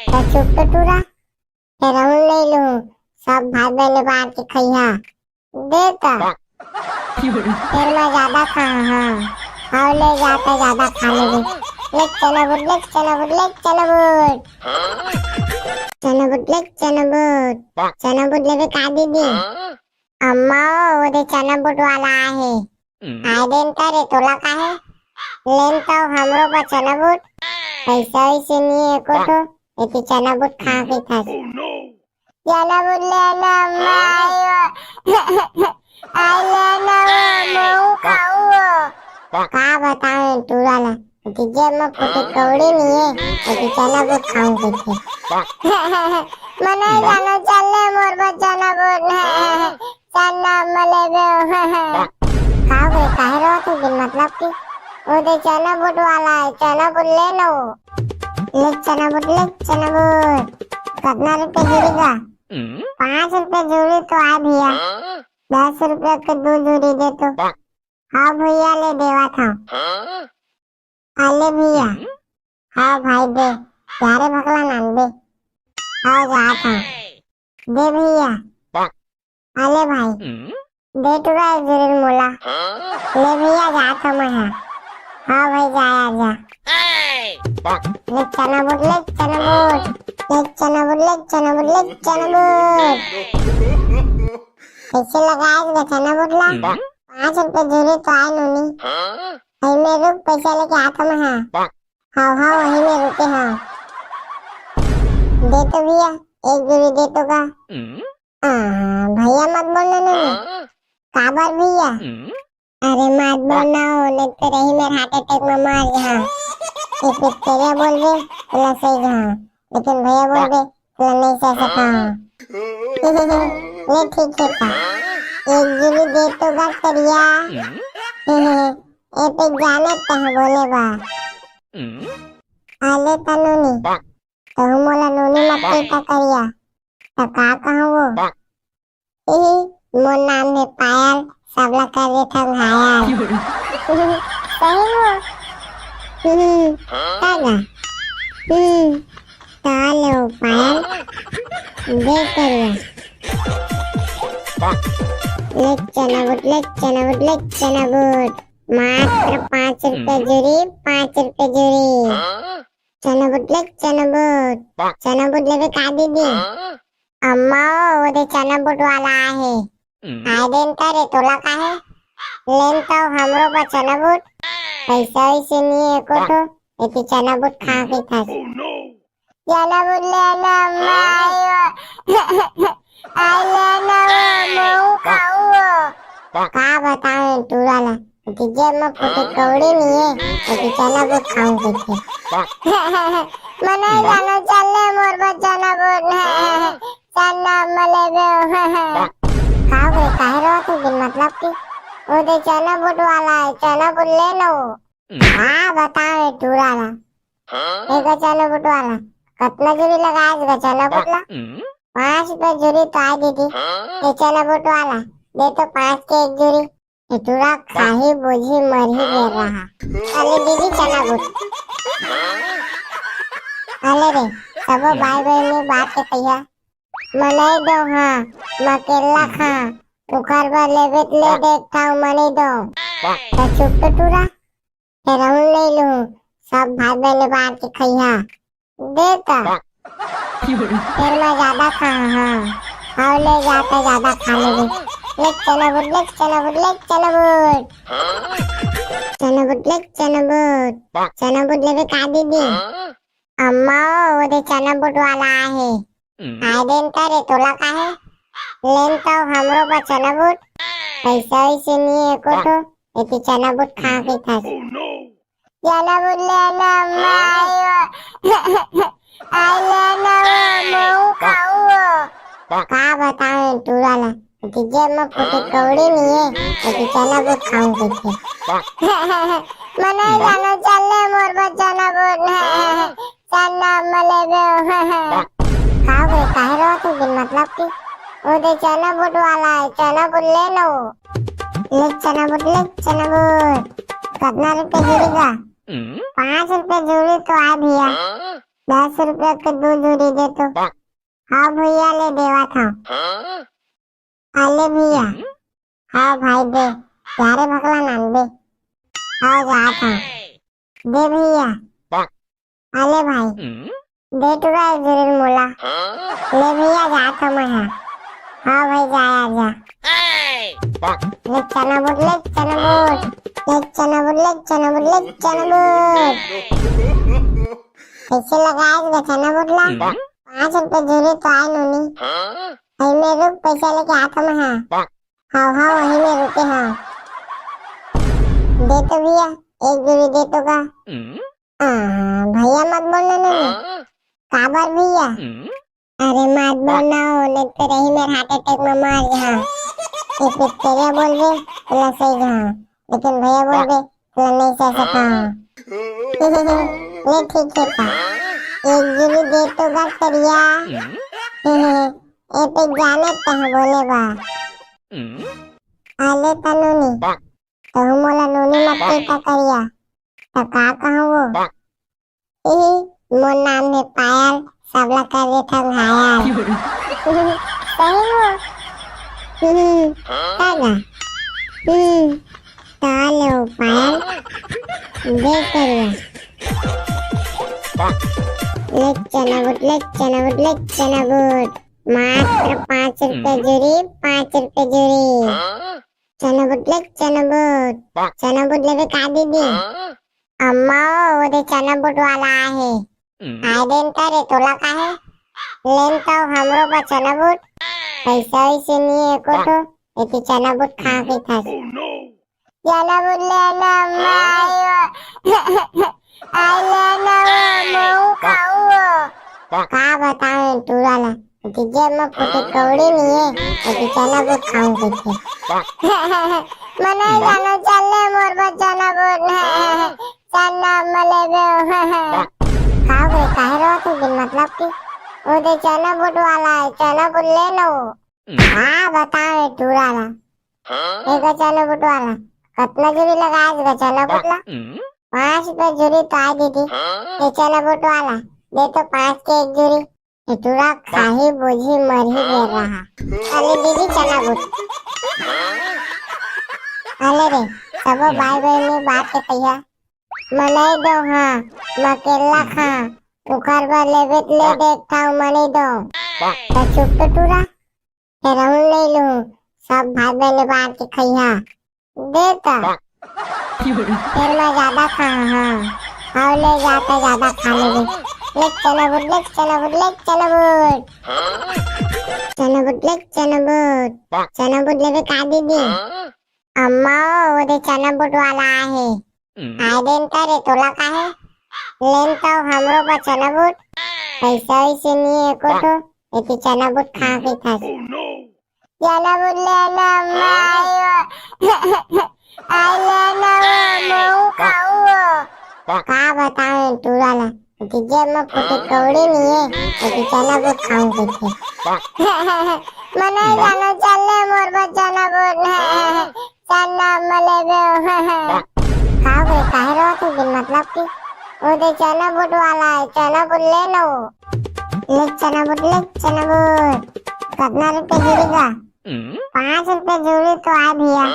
त चुप तो टूरा, फेर हूँ नहीं लूँ, सब भाई बहन बांट के खइहा। दे त। फिर मैं ज्यादा खा हाँ, और ले जाता ज्यादा खा लेबे। ले चना बूट, ले चना बूट, ले चना बूट। चना बूट, ले चना बूट। चना बूट लेबे का दीदी? अम्मा, वो दे चना बूट वाला आहे। आय देन त रे, तोला काहे? लेन त हमरो बर चना बूट। पैसा वैसे नहीं है एको ठो, एती चना बूट खा के था। चना बूट लेना, अम्मा, आयो। आय लेना, वो मऊ खाऊ वो। का बताऊं टूरा ला, एती जेब में फुटे कौड़ी नहीं है, एती चना बूट खाऊं कइथे। मने जानो चल ले मोर बर चना बूट। चना म लेबे। का हो गे, काहे रोवत हे बिन मतलब के? ओ दे चना बूट वाला हे, चना बूट ले लो। ले चना बूट, ले चना बूट। कतना रुपया जुरी गा? पाँच रुपया जुरी तो आय भैया। दस रुपया के दू जुरी दे तो। हाँ भैया, ले देवत हँव। अले भैया। हाँ भाई दे। जा रे भकला नान दे। हाँ जात हँव। दे भैया। अले भाई। दे टुरा एक जुरी मोला। ले भैया जात हँव मैं हा। हाँ भाई जा यार जा। ले चना बूट, ले चना बूट। ले चना बूट, ले चना बूट, ले चना बूट। कइसे लगाए गा चना बूट ला? पाँच रुपया जुरी तो आय नोनी। अई में रुक, पैसा लेके आत हँव मैं हा। हाँ, हाँ, वही में रुके हाँ। दे तो भैया, एक जुरी दे तो गा। आ, भैया मत बोलना नोनी। काबर भैया? अरे मत बोलना हो, नहीं तो रही मेर heart attack में मर जा। ये पिक्चरिया बोल दे, तो सही जा। लेकिन भैया बोल दे, तो नहीं सह सका। ले ठीक है का। एक जुरी दे तो गा करिया। ये तो जाने तह बोले बा। अले त नोनी, तहु मोला नोनी मत कहिता करिया, त का कहूँ वो? इही, मोर नाम हे पायल, सबला कर देथन घायल। सही हो? हम्म, का गा? हम्म, त ले वो पायल, दे करिया। ले चना बूट, ले चना बूट, ले चना बूट। मात्र पाँच रुपया जुरी, पाँच रुपया जुरी। चना बूट ले, चना बूट। चना बूट लेबे का दीदी? अम्मा, वो दे चना बूट वाला आहे। आय देन त रे, तोला का हे? लेन तो हमरो बर चना बूट। पैसा वैसे नहीं है एको ठो, एती चना बूट खा के था। चना बूट लेना अम्मा, आयो। आय लेना वो, महू खाऊ वो। का बताओ टूरा ला, एती जेब में फूटे कौड़ी नहीं है, एती चना बूट खाऊं कइसे? मने जानो चल ले मोर बर चना बूट। चना म लेबे। का हो गे, काहे रोवत हे बिन मतलब के? वो दे चना बूट वाला है, चना बूट ले लो। हाँ, बताओ ये टूरा ला। एक चना बूट वाला, कतना जुरी लगाए गा चना बूट ला? पाँच रुपया जुरी तो आय दीदी। ये चना बूट वाला, दे तो पाँच के एक जुरी। ये टूरा खाही बोझी मरही बेर रहा। अले दीदी चना बूट। अले रे, सबो भाई बहन ने बात के कहिया। मनई दो हाँ, मकेला खा, उखर बर लेबे त ले देख था मनई दो। तो चुप तो टूरा, फिर हम नहीं लूँ, सब भाई बहन ने बांट के खइहा। दे त। फिर मैं ज्यादा खा, हाँ। और ले जाता ज्यादा खा लेबे। ले चना बूट, ले चना बूट, ले चना बूट। चना बूट, ले चना बूट। चना बूट लेबे का दीदी? अम्मा, वो दे चना बूट वाला आहे। आय देन त रे, तोला काहे? लेन तो हमरो बर चना बूट। पैसा वैसे नहीं है एको ठो, एती चना बूट खा के था। चना बूट लेना, अम्मा, आयो। आय लेना, वो महू खाऊ वो। का बताओ टूरा ला, एती जेब में फूटे कौड़ी नहीं है, एती चना बूट खाऊं कइसे? मने जानो चल ले मोर बर चना बूट। चना म लेबे। का हो गे, काहे रोवत हे बिन मतलब के? वो दे चना बूट वाला है, चना बूट ले लो। ले चना बूट, ले चना बूट। कतना रुपया जुरी गा? पाँच रुपया जुरी तो आय भैया। दस रुपया के दू जुरी दे तो। हाँ भैया, ले देवत हँव। अले भैया। हाँ भाई दे। जा रे भकला नान दे। हाँ जात हँव। दे भैया। अले भाई। दे टुरा एक जुरी मोला। ले भैया जात हँव मैं हा। हाँ भाई जा यार जा। ले चना बूट, ले चना बूट। ले चना बूट, ले चना बूट, ले चना बूट। कइसे लगाए गा चना बूट ला? पाँच रुपया जुरी तो आय नोनी। एमे रुक, पैसा लेके आत हँव मैं हा। हाँ, हाँ, वही में रुके हाँ। दे तो भैया, एक जुरी दे तो गा। आ, भैया मत बोलना नोनी। काबर भैया? अरे मत बोलना हो, नहीं तो रही मेर heart attack में मर जा। ये पिक्चरिया बोलबे, तोला सही कहा, लेकिन भैया बोलबे, तोला नहीं सही कहा। ले ठीक है का, एक जुरी दे तो गा करिया। ये तो जाने तह बोले बा। आले तनु नी, तहु मोला नूनी मत कहिता करिया, त का कहूँ वो? इही, मोर नाम हे पायल, सबला कर देथन घायल। सही हो? हम्म, का गा? हम्म, त ले वो पायल, दे करिया। ले चना बूट, ले चना बूट, ले चना बूट। मात्र पाँच रुपया जुरी, पाँच रुपया जुरी। चना बूट ले, चना बूट। चना बूट लेबे का दीदी? अम्मा ओ, वो दे चना बूट वाला आहे। आए देन करे, तोला का हे? लेन तो हमरो बर चना बूट। पैसा वैसे नहीं है एको ठो, एती चना बूट खा के था। चना बूट ले ना, अम्मा, आयो। आई ले ना, वो, मऊ खाऊ वो। का बताऊं टूरा ला, कि जेब में फूटी कौड़ी नहीं है, तो कि चना बूट खाऊं कैसे? मने जानो चल ले मोर बर चना बूट। चना मले बे। का बे, काहे रो तू बिन मतलब की? वो दे चना बूट वाला है, चना बूट ले लो। हाँ, बताओ ये टूरा ला। एक चना बूट वाला। कतना जुरी लगाए गा चना बूट ला? पाँच रुपया जुरी तो आए दीदी। ये चना बूट वाला, दे तो पाँच के एक जुरी। ये टूरा खाही बोझी मरही गे रहा। अरे दीदी चना बूट। अरे रे, सबो भाई बहन ने बांट के खइहा। मनई दो हाँ, मकेला खा। उखर बर लेबे त ले देख था, मनई दो। तो चुप तो टूरा। हे रहूं नहीं लूं, सब भाई बहन बांट के खइहा। दे त। फिर मैं ज्यादा खा, हाँ। और ले जाता ज्यादा खा लेबे। ले चना बूट, ले चना बूट, ले चना बूट। चना बूट, ले चना बूट। चना बूट लेबे का दीदी? अम्मा ओ, वो दे चना बूट वाला आहे। आए देन करे, तोला का हे? लेन तो हमरो बर चना बूट। पैसा वैसे नहीं है एको ठो, एती चना बूट खा के था। चना बूट ले ना, अम्मा, आयो। आई ले ना, वो, मऊ खाऊ वो। का बताऊं टूरा ला, कि जेब में फूटी कौड़ी नहीं है, एती चना बूट खाऊं कैसे? मने जानो चल ले मोर बर चना बूट। चना मले बे। का बे, काहे रो तू बिन मतलब की? वो दे चना बूट वाला है, चना बूट ले लो। ले चना बूट, ले चना बूट। कतना रुपया जुरी गा? पाँच रुपया जुरी तो आए भैया।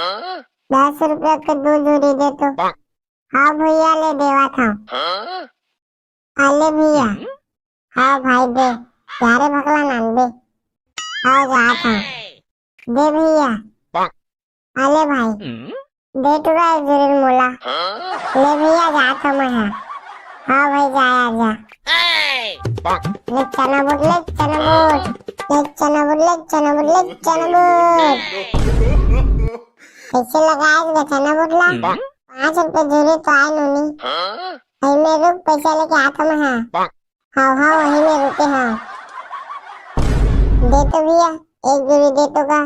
दस रुपया के दो जुरी दे तो। हाँ भैया, ले देवा था। आले भैया। हाँ भाई दे। यारे भकला नान दे। हाँ जात हाँ। दे भैया। आले भाई। दे टुरा एक जुरी मोला। ले भैया जात हूँ मैं हाँ। हाँ भाई जा आ जा। ले चना बूट, ले चना बूट। ले चना बूट, ले चना बूट, ले चना बूट। कैसे लगाए गा चना बूट ला? पाँच रुपए जुरी तो आए नूनी। वही में रुक, पैसा लेके आता मैं हाँ। हाँ हाँ, वही में रुके हाँ। दे तो भैया, एक जुरी दे तो का।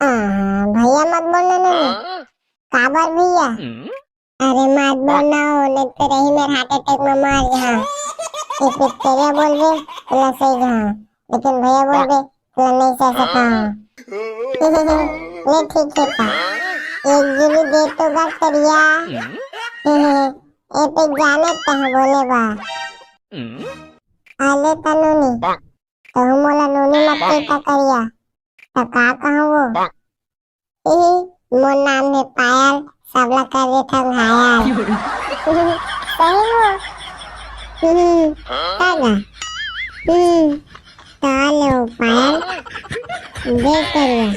आ, भैया मत बोलना ना। काबर भैया? अरे मत बोलना हो, नहीं तो रही मेरे हार्ट अटैक में मर जा। ये पिक्चरिया बोल दे, तोला सही कहा। लेकिन भैया बोल दे, तोला नहीं सही सका। ले ठीक है का। एक जुरी दे तो गा करिया। ए पे जाने तह बोले बा। आले तनु नी। तहु मोला नूनी मत कहिता करिया, त का कहूँ वो? इही, मोर नाम हे पायल, सबला कर देथन घायल। सही हो? हम्म, का गा? हम्म, त ले वो पायल, दे करिया।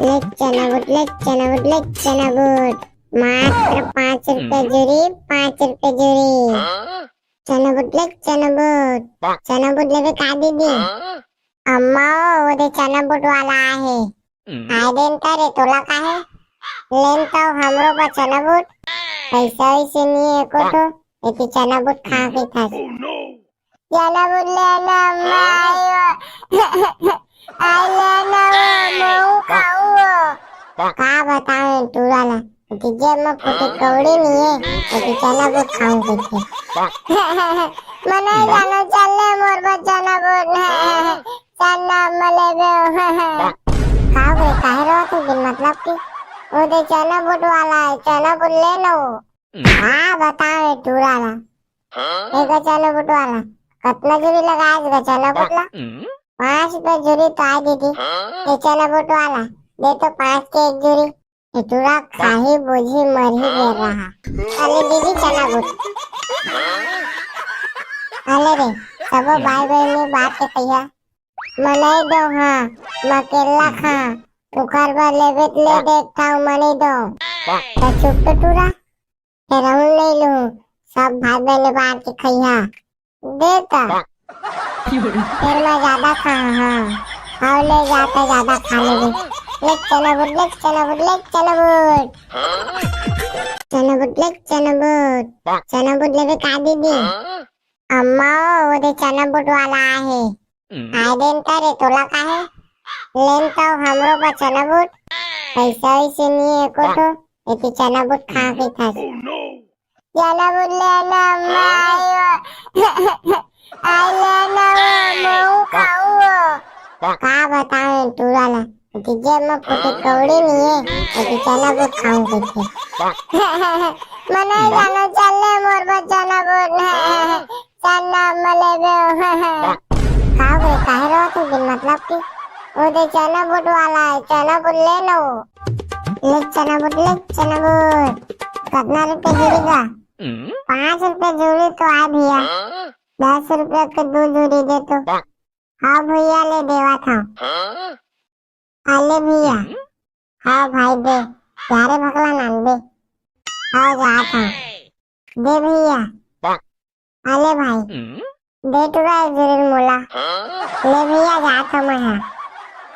ले चना बूट, ले चना बूट, ले चना बूट। मात्र पाँच रुपया जुरी, पाँच रुपया जुरी। चना बूट ले, चना बूट। चना बूट लेबे का दीदी? अम्मा ओ, वो दे चना बूट वाला आहे। आए देन करे, तोला का हे? लेन तो हमरो बर चना बूट। पैसा वैसे नहीं है एको ठो, एती चना बूट खा के था। चना बूट ले ना, अम्मा आयो। आइ ले ना वो, महूं खाहूं वो। का बतावं टूरा ला, ओती जेब म फूटी कौड़ी नइ हे, ओती चना बूट खाहूं कहिथे। मैं नइ जानंव, चल ले मोर बर चना बूट। चना म लेबे। का हो गे, काहे रोवत हस बिन मतलब के? ओ दे चना बूट वाला हे, चना बूट ले ना वो। का बतावं ए टूरा ला। ए गा चना बूट वाला, कतना झुरी लगाएस गा चना बूट ला? पाँच रुपया झुरी तो आय दीदी। ए चना बूट वाला, दे तो पाँच के एक झुरी। ए टूरा खाही, बूझही, मरही बेरा हा। अले दीदी चना बूट। अले रे, सबो भाई बहिनी बांट के खइहा। मैं नइ दों हाँ, मैं अकेल्ला खाहूं। ओकर बर लेबे त ले दे एक ठा, मैं नइ दों। त चुप तो टूरा, फेर अहूं नइ लूहूं, सब भाई बहिनी बांट के खइहा। दे त। फेर मैं जादा खाहूं, हाँ। अउ ले जा त जादा खा लेबे। ले चना बूट, ले चना बूट, ले चना बूट। चना बूट, ले चना बूट। चना बूट लेबे का दीदी? अम्मा ओ, ओ दे चना बूट वाला आहे। आय देन त रे, तोला काहे? लेन त हमरो बर चना बूट। पइसा वइसे नइ हे एको ठो, एती चना बूट खाहूं कहिथस। चना बूट ले ना अम्मा, आय ओ। आय ले ना वो, महूं खाहूं वो। का बतावं ए टूरा ला, ओती जेब म फूटी कौड़ी नइ हे, ओती चना बूट खाहूं कहिथे। मैं नइ जानंव, चल ले मोर बर चना बूट। चना म लेबे। का हो गे, काहे रोवत हस बिन मतलब के? ओ दे चना बूट वाला हे, चना बूट ले ना वो। ले चना बूट, ले चना बूट। कतना रुपया झुरी गा? पाँच रुपया झुरी तो आय भइया। दस रुपया के दू झुरी दे तो। हाँ भइया, ले देवत हंव। अले भइया। हाँ भाई दे, जा रे भकला नान दे। हाँ जात हंव। दे भइया। अले भाई, दे टूरा एक झुरी मोला। ले भइया, जात हंव मैं हा।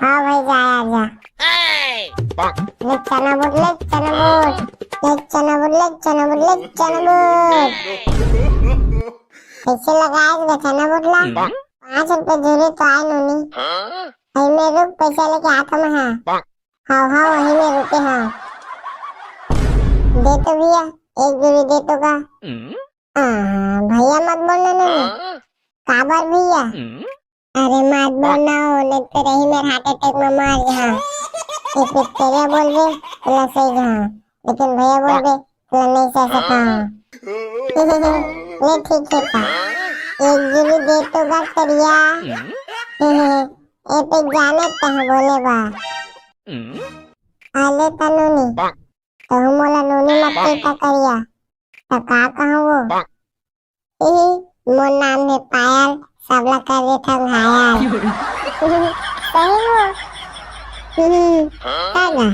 हाँ भाई, जा यार, जा। ले चना बूट, ले चना बूट। ले चना बूट, ले चना बूट, ले चना बूट। कइसे लगाएस गा चना बूट ला? पाँच रुपया झुरी तो आय नोनी। अई में रुक, पइसा लेके आत हंव मैं हा। हव, हव, वही में रुके हंव। दे तो भइया, एक झुरी दे तो गा। आ, भइया मत बोलना ना। काबर भइया? अरे मत बोलना वो, नइ तो रही मेर heart attack म मर जहूं। ये पिटकरिया बोलबे, तोला सही जहूं। लेकिन भइया बोलबे, तोला नइ सह सकंव। ले ठीक हे का? एक झुरी दे तो गा करिया। ए तो जाने तहूं बोले बा। अले त नोनी, तहूं मोला नोनी मत कहिबे करिया। त का कहंव वो? इही, मोर नाम हे पायल, सबला कर देथंव घायल। सही हो? हम्म, का गा?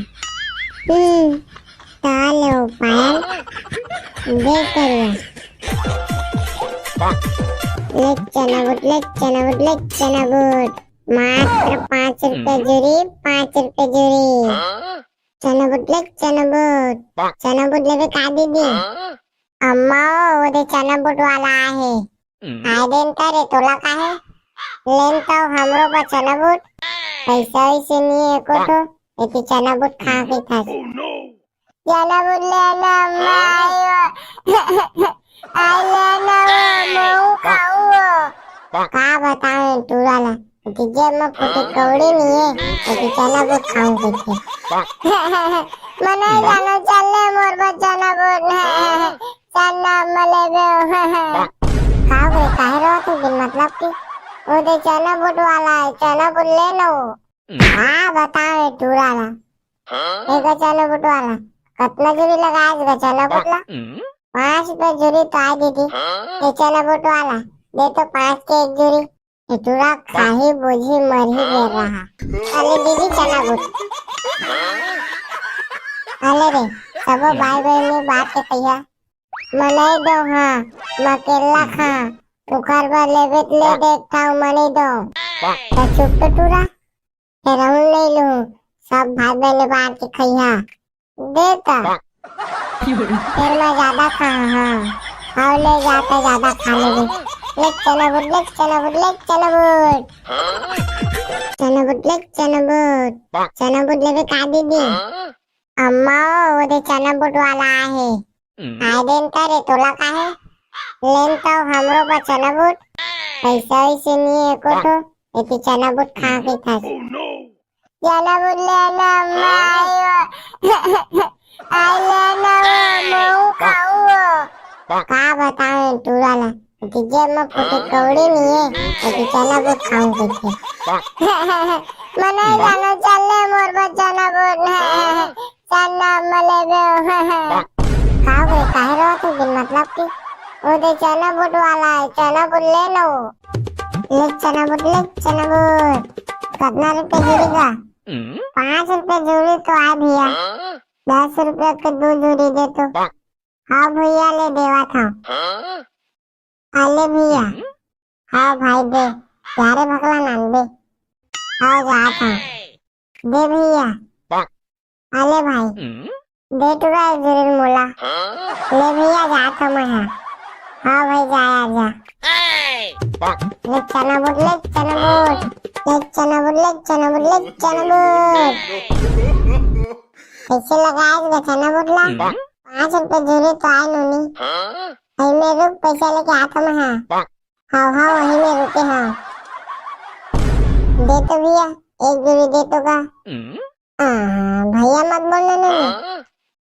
हम्म, त ले वो पायल, दे करिया। ले चना बूट, ले चना बूट, ले चना बूट। मात्र पाँच रुपया झुरी, पाँच रुपया झुरी। चना बूट ले, चना बूट। चना बूट लेबे का दीदी? अम्मा ओ, ओ दे चना बूट वाला आहे। आय देन त रे, तोला काहे? लेन त हमरो बर चना बूट। पइसा वइसे नइ हे एको ठो, एती चना बूट खाहूं कहिथस। चना बूट ले ना अम्मा, आयो। आय ले ना वो, महूं खाहूं वो। का बतावं टूरा ला, एती जेब म फूटी कौड़ी नइ हे, एती चना बूट खाहूं कहिथे। मैं नइ जानंव, चल ले मोर बर चना बूट। चना म लेबे। का हो गे, काहे रोवत हे बिन मतलब के? ओ दे चना बूट वाला हे, चना बूट ले लो। का बतावं ए टूरा ला। ए गा चना बूट वाला, कतना झुरी लगाएस गा चना बूट ला? पाँच रुपया झुरी तो आय दीदी। ए चना बूट वाला, दे तो पाँच के एक झुरी। ए टूरा खाही, बूझही, मरही बेर रहा। अले दीदी चना बूट। अले रे, सबो भाई बहिनी बांट के खइहा। मैं नइ दों हाँ, मैं अकेल्ला खाहूं। ओखर बर लेबे त ले दे एक ठा, मैं नइ दों। त चुप तो टूरा। फेर अहूं नइ लूहूं, सब भाई बहिनी बांट के खइहा। दे त। फेर मैं जादा खाहूं, हाँ। अउ ले जा त जादा खा लेबे। ले चना बूट, ले चना बूट, ले चना बूट। चना बूट ले, चना बूट। चना बूट लेबे का दीदी? अम्मा, वो दे चना बूट वाला आहे। आय देन त रे, तोला का हे? लेन तो हमरो बर चना बूट। पैसा वैसे नहीं है एको ठो, एती चना बूट खा के था। चना बूट ले ना, अम्मा, आयो। आय ले ना, वो, महू खाऊ वो। का बताऊं टूरा ला, एती जेब में फुटकौड़ी नहीं है, एती चना बूट खाऊं कहिथे। मने जानो चल ले मोर बर चना बूट। चना मले बे। का रे, काहे रोत हे बिन मतलब के? वो दे चना बूट वाला है, चना बूट ले लो। ले चना बूट, ले चना बूट। कितना रुपया जुड़ी गा? पाँच रुपया जुड़ी तो आय भैया। दस रुपया के दो जुड़ी दे तो। हाँ भैया, ले देवा था। अले भैया। हाँ भाई दे, प्यारे भकला नान दे। हाँ, जात हूँ। दे भैया। अले भाई, दे टुरा एक जुड़ी मोला। ले भैया, जात हूँ मैं, हाँ। हाँ भाई, जा, आ जा। ले चना बूट, ले चना बूट। ले चना बूट, ले चना बूट, ले चना बूट। कैसे लगाए गा चना बूट ला? पाँच रुपए जुड़ी तो आय नूनी। वही में रुक, पैसा लेके आता मैं, हाँ। हाँ, हाँ, वही में रुके, हाँ। दे तो भैया, एक जुड़ी दे तो का। आ, भैया मत बोलना नूनी।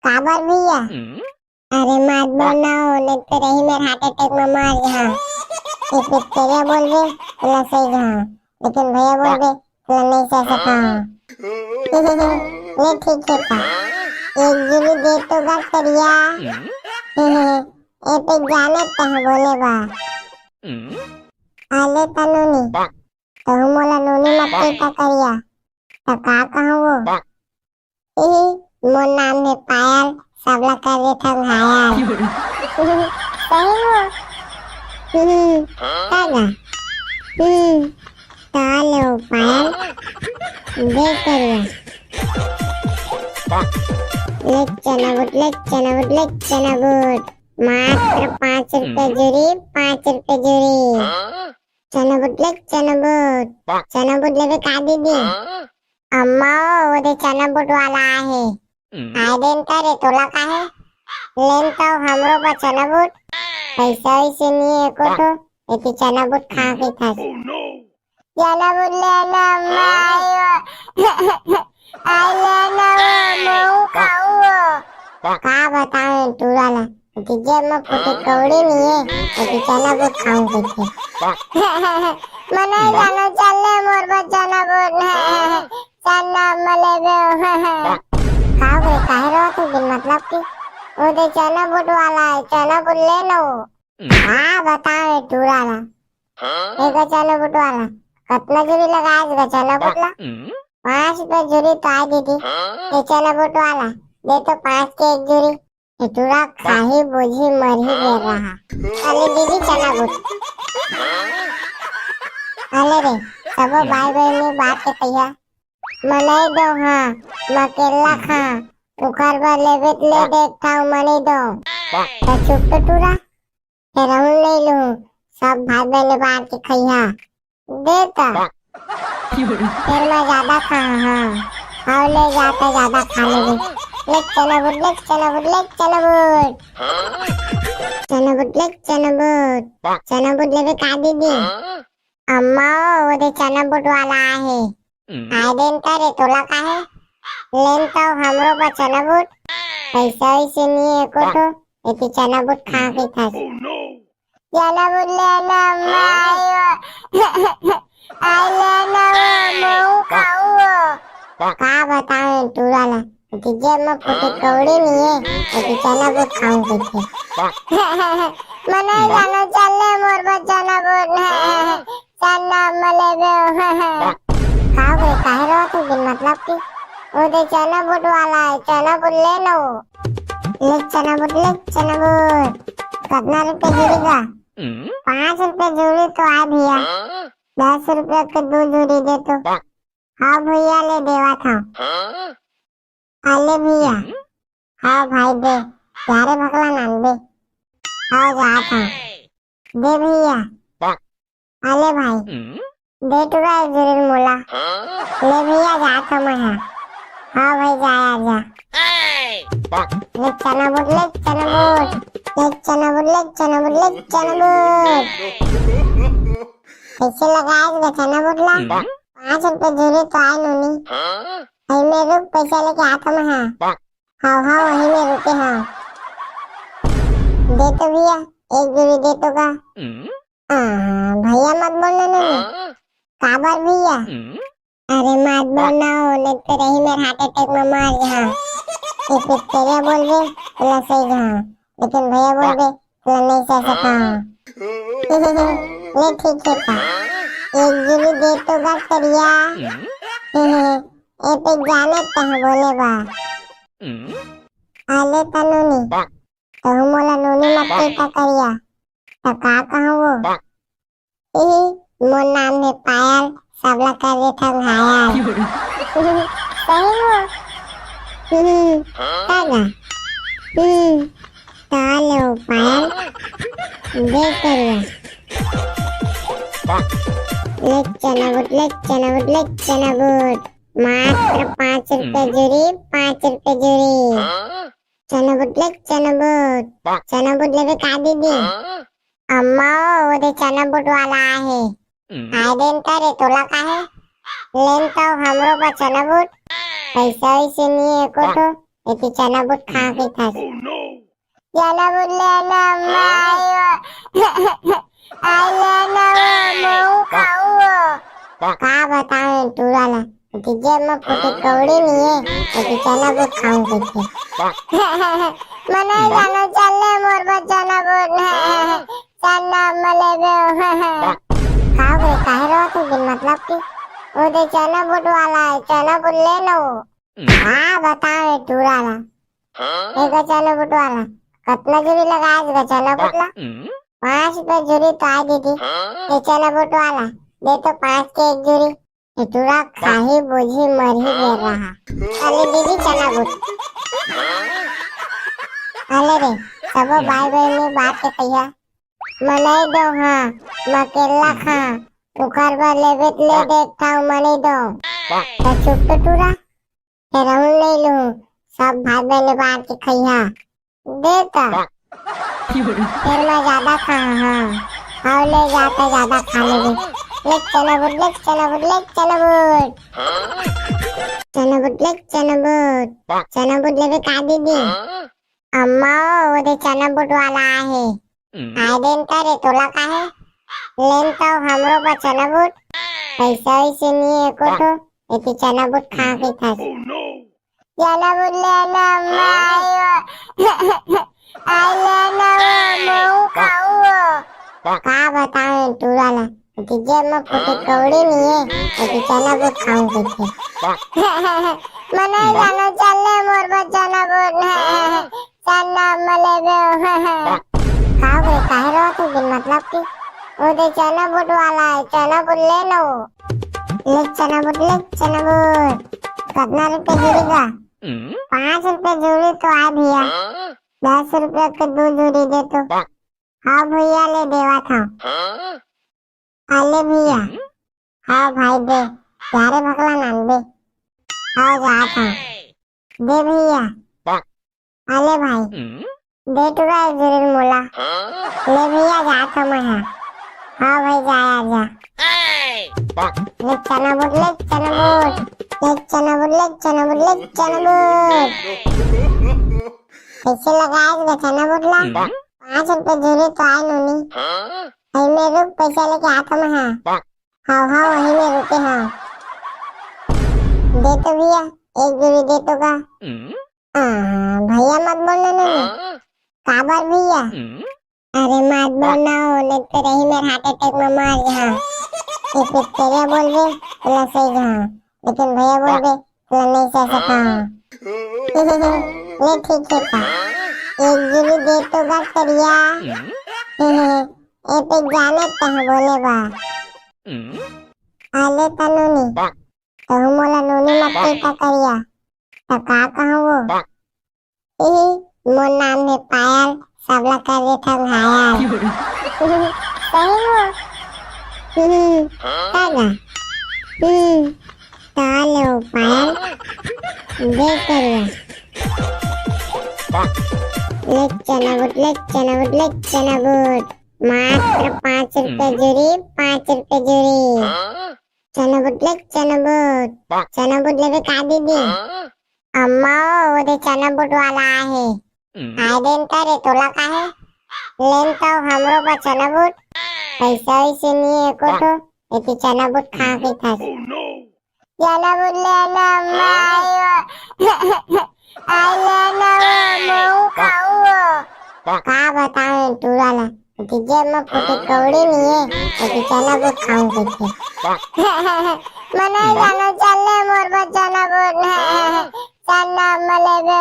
काबर भैया? अरे मत बोलना हो, नहीं तो रही मेरे heart attack में मर गया। ये पिक्चरिया बोल दे, तो सही गया। लेकिन भैया बोल दे, तो नहीं सह सका। ले ठीक है का। एक जुड़ी दे तो गा करिया। ए पे जाने तह बोले बा। आले तनु नी। तहु मोला नूनी मत कहिता करिया। त का कहूँ वो? ए, मोर नाम हे पायल, सबला कर देथन घायल। सही हो? हम्म, का गा? हम्म, का ले वो पायल? दे करिया। ले चना बूट, ले चना बूट, ले चना बूट। मात्र पाँच रुपया जुड़ी, पाँच रुपया जुड़ी। चना बूट ले, चना बूट। चना बूट लेबे का दीदी? अम्मा, वो दे चना बूट वाला आहे। आय देन त रे, तोला का हे? लेन तो हमरो बर चना बूट। पैसा वैसे नहीं है एको ठो, एती चना बूट खा के था। चना बूट ले ना, अम्मा, आयो। आय ले ना, वो महू खाऊ वो। का बताऊं टूरा ला, एती जेब में फुटकौड़ी नहीं है, एती चना बूट खाऊं कहिथे। मने जानो चल ले मोर बर चना बूट। चना मले बे। का रे, काहे रोत हे बिन मतलब के? वो दे चना बूट वाला है, चना बूट ले लो। हाँ, बताओ ये टूरा ला। एक चना बूट वाला, कितना जुड़ी लगाए गा चना बूट ला? पाँच रुपया जुड़ी तो आय दीदी। ये चना बूट वाला, दे तो पाँच के एक जुड़ी। ये टूरा खाही बोझी मरही बेर रहा। अले दीदी चना बूट। अले रे, सबो भाई बहन ने बांट के खइहा। मनई दो हाँ, मकेला खा, उखर बर लेबे त ले देख थाऊ मनई दो। त चुप तो टूरा, हे रहूं नहीं लूं, सब भाई बहन ने बांट के खइहा। दे त। फिर मैं ज्यादा खा, हाँ। और ले जाता ज्यादा खा लेबे। ले चना बूट, ले चना बूट, ले चना बूट। चना बूट, ले चना बूट। चना बूट लेबे का दीदी? अम्मा, वो दे चना बूट वाला आहे। आय देन त रे, तोला का हे? लेन तो हमरो बर चना बूट। पैसा वैसे नहीं है एको ठो, एती चना बूट खा के था। चना बूट ले ना, अम्मा, आयो। आय ले ना, वो महू खाऊ वो। का बताऊं टूरा ला, एती जेब में फुटकौड़ी नहीं है, एती चना बूट खाऊं कहिथे। मने जानो चल ले मोर बर चना बूट। चना मले बे। का रे, काहे रोत हे बिन मतलब के? वो दे चना बूट वाला है, चना बूट ले लो। ले चना बूट, ले चना बूट। कितना रुपया जुड़ी गा? पाँच रुपया जुड़ी तो आय भैया। दस रुपया के दो जुड़ी दे तो। हाँ भैया, ले देवा था। अले भैया। हाँ भाई दे, प्यारे भकला नान दे। हाँ, जात हूँ। दे भैया। अले भाई, दे टुरा एक जुरी मोला। ले भैया, जात हँव मैं हा। हाँ भाई, जा यार, जा। ले चना बूट, ले चना बूट, ले चना बूट, ले चना बूट, ले चना बूट। कइसे लगाएस गा चना बूट ला? पाँच रुपया जुरी तो आय नोनी। अई में रुक, पइसा लेके आत हँव मैं हा। हाँ, हाँ, वही में रुके हाँ। दे तो भैया, एक जुरी दे तो गा। आ, भैया मत बोलना नोनी। काबर भैया? अरे मत बोलना हो, नहीं तो रही मेरे heart attack में मर जा। ये पिक्चरिया बोलबे, तो लसई जा। लेकिन भैया बोलबे, तो नहीं सह सका। ले ठीक है का। एक जुरी दे तो गा करिया। ए पे जाने तह बोले बा। आले त नोनी। तहु मोला नोनी मत कहिता करिया। त का कहूँ वो? ही, मोर नाम हे पायल, सबला कर देथन घायल। सही हो? हम्म, का गा? हम्म, त ले वो पायल, दे करिया। ले चना बूट, ले चना बूट, ले चना बूट। मात्र पाँच रुपया जुरी, पाँच रुपया जुरी। चना बूट ले, चना बूट। चना बूट लेबे का दीदी? अम्मा, वो दे चना बूट वाला आहे। आय देन त रे, तोला का हे? लेन त हमरो बर चना बूट। पइसा वइसे नइ हे एको ठो, एती चना बूट खा के खास। चना बूट ले ना, अम्मा, आयो। आय ले ना वो, महूँ खाहूँ वो। का बतावं टूरा ला, एती जेब म फूटे कौड़ी नइ हे, एती चना बूट खाहूँ कहिथे। मैं नइ जानों, चल ले मोर बर चना बूट। चना म लेबे। का हो गे, काहे रोवत हस बिन मतलब के? वो दे चना बूट वाला हे, चना बूट ले ना वो। का बतावं टूरा ला। ए गा चना बूट वाला, कतना जुरी लगाएस गा चना बूट ला? पाँच रुपया जुरी तो आय दीदी। ए चना बूट वाला, दे तो पाँच के एक जुरी। ए टूरा खाही, बूझी, मरही गे रहा। अले दीदी चना बूट। अले रे, सबो भाई बहिनी बांट के खइहा। मैं नइ दंव हाँ, मैं अकेल्ला खाहूँ। ओकर बर लेबे त ले दे एक ठा, मैं नइ दंव। त चुप तो टूरा। फेर अहूँ नइ लूँ, सब भाई बहिनी बांट के खइहा। दे त। फेर मैं जादा खाहूँ, हाँ। अउ ले जा त जादा खा लेबे। ले चना बूट, ले चना बूट, ले चना बूट। चना बूट, ले चना बूट। चना बूट लेबे का दीदी? अम्मा, वो दे चना बूट वाला आहे। आय देन त रे, तोला का हे? लेन त हमरो बर चना बूट। पइसा वइसे नइ हे एको ठो, एती चना बूट खा के खास। चना बूट ले ना, अम्मा, आयो। आय ले ना वो, महूँ खाहूँ वो। का बतावं टूरा ला, एती जेब म फूटे कौड़ी नइ हे, एती चना बूट खाहूँ कहिथे। मैं नइ जानों, चल ले मोर बर चना बूट। चना म लेबे। का हो गे, काहे रोवत हस बिन मतलब के? वो दे चना बूट वाला हे, चना बूट ले ना वो। ले चना बूट, ले चना बूट। कतना रुपया जुरी गा? पाँच रुपया जुरी तो आय भैया। दस रुपया के दू जुरी दे तो। हाँ भैया, ले देवत हँव। अले भैया। हाँ भाई दे। जा रे भकला नान दे। हाँ जात हँव। दे भैया। अले भाई। दे टुरा एक जुरी मोला। ले भैया, जात हँव मैं हा। हाँ भाई, जा यार, जा। ले चना बूट, ले चना बूट। ले चना बूट, ले चना बूट, ले चना बूट। कइसे लगाएस गा चना बूट ला? पाँच रुपया जुरी तो आय नोनी। अई में रुक, पइसा लेके आत हँव मैं हा। हाँ, हाँ, वही में रुके हँव। दे तो भैया, एक जुरी दे तो गा। आ, भैया मत बोलना नोनी। काबर भैया? अरे मत बोलना हो, नहीं तो रही मेरे heart attack में मर जा। ये पिक्चरिया बोलबे, तो लसई जा। लेकिन भैया बोलबे, तो नहीं सह सका। ले ठीक है का। एक जुरी दे तो गा करिया। ए पे जाने तह बोले बा। अले त नोनी, तहु मोला नोनी मत कहिता करिया। त का कहूँ वो? इही, मोर नाम हे पायल, सबला कर देथन घायल। सही हो? हम्म, का गा? हम्म, का ले वो पायल? दे करिया। ले चना बूट, ले चना बूट, ले चना बूट। मात्र पाँच रुपया जूरी, पाँच रुपया जूरी। चना बूट ले, चना बूट। चना बूट लेबे का दीदी? अम्मा, वो दे चना बूट वाला आहे। आय देन त रे, तोला काहे? लेन त हमरो बर चना बूट। पैसा वैसे नहीं है एको ठो, एती चना बूट खा के था। चना बूट ले ना, अम्मा, आयो। आय ले ना वो, महू खाऊ वो। का बताऊं टूरा ला, एती जेब में फूटे कौड़ी नहीं है, एती चना बूट खाऊं कैसे? मने जानो चल ले मोर बर चना बूट। चना मले बे।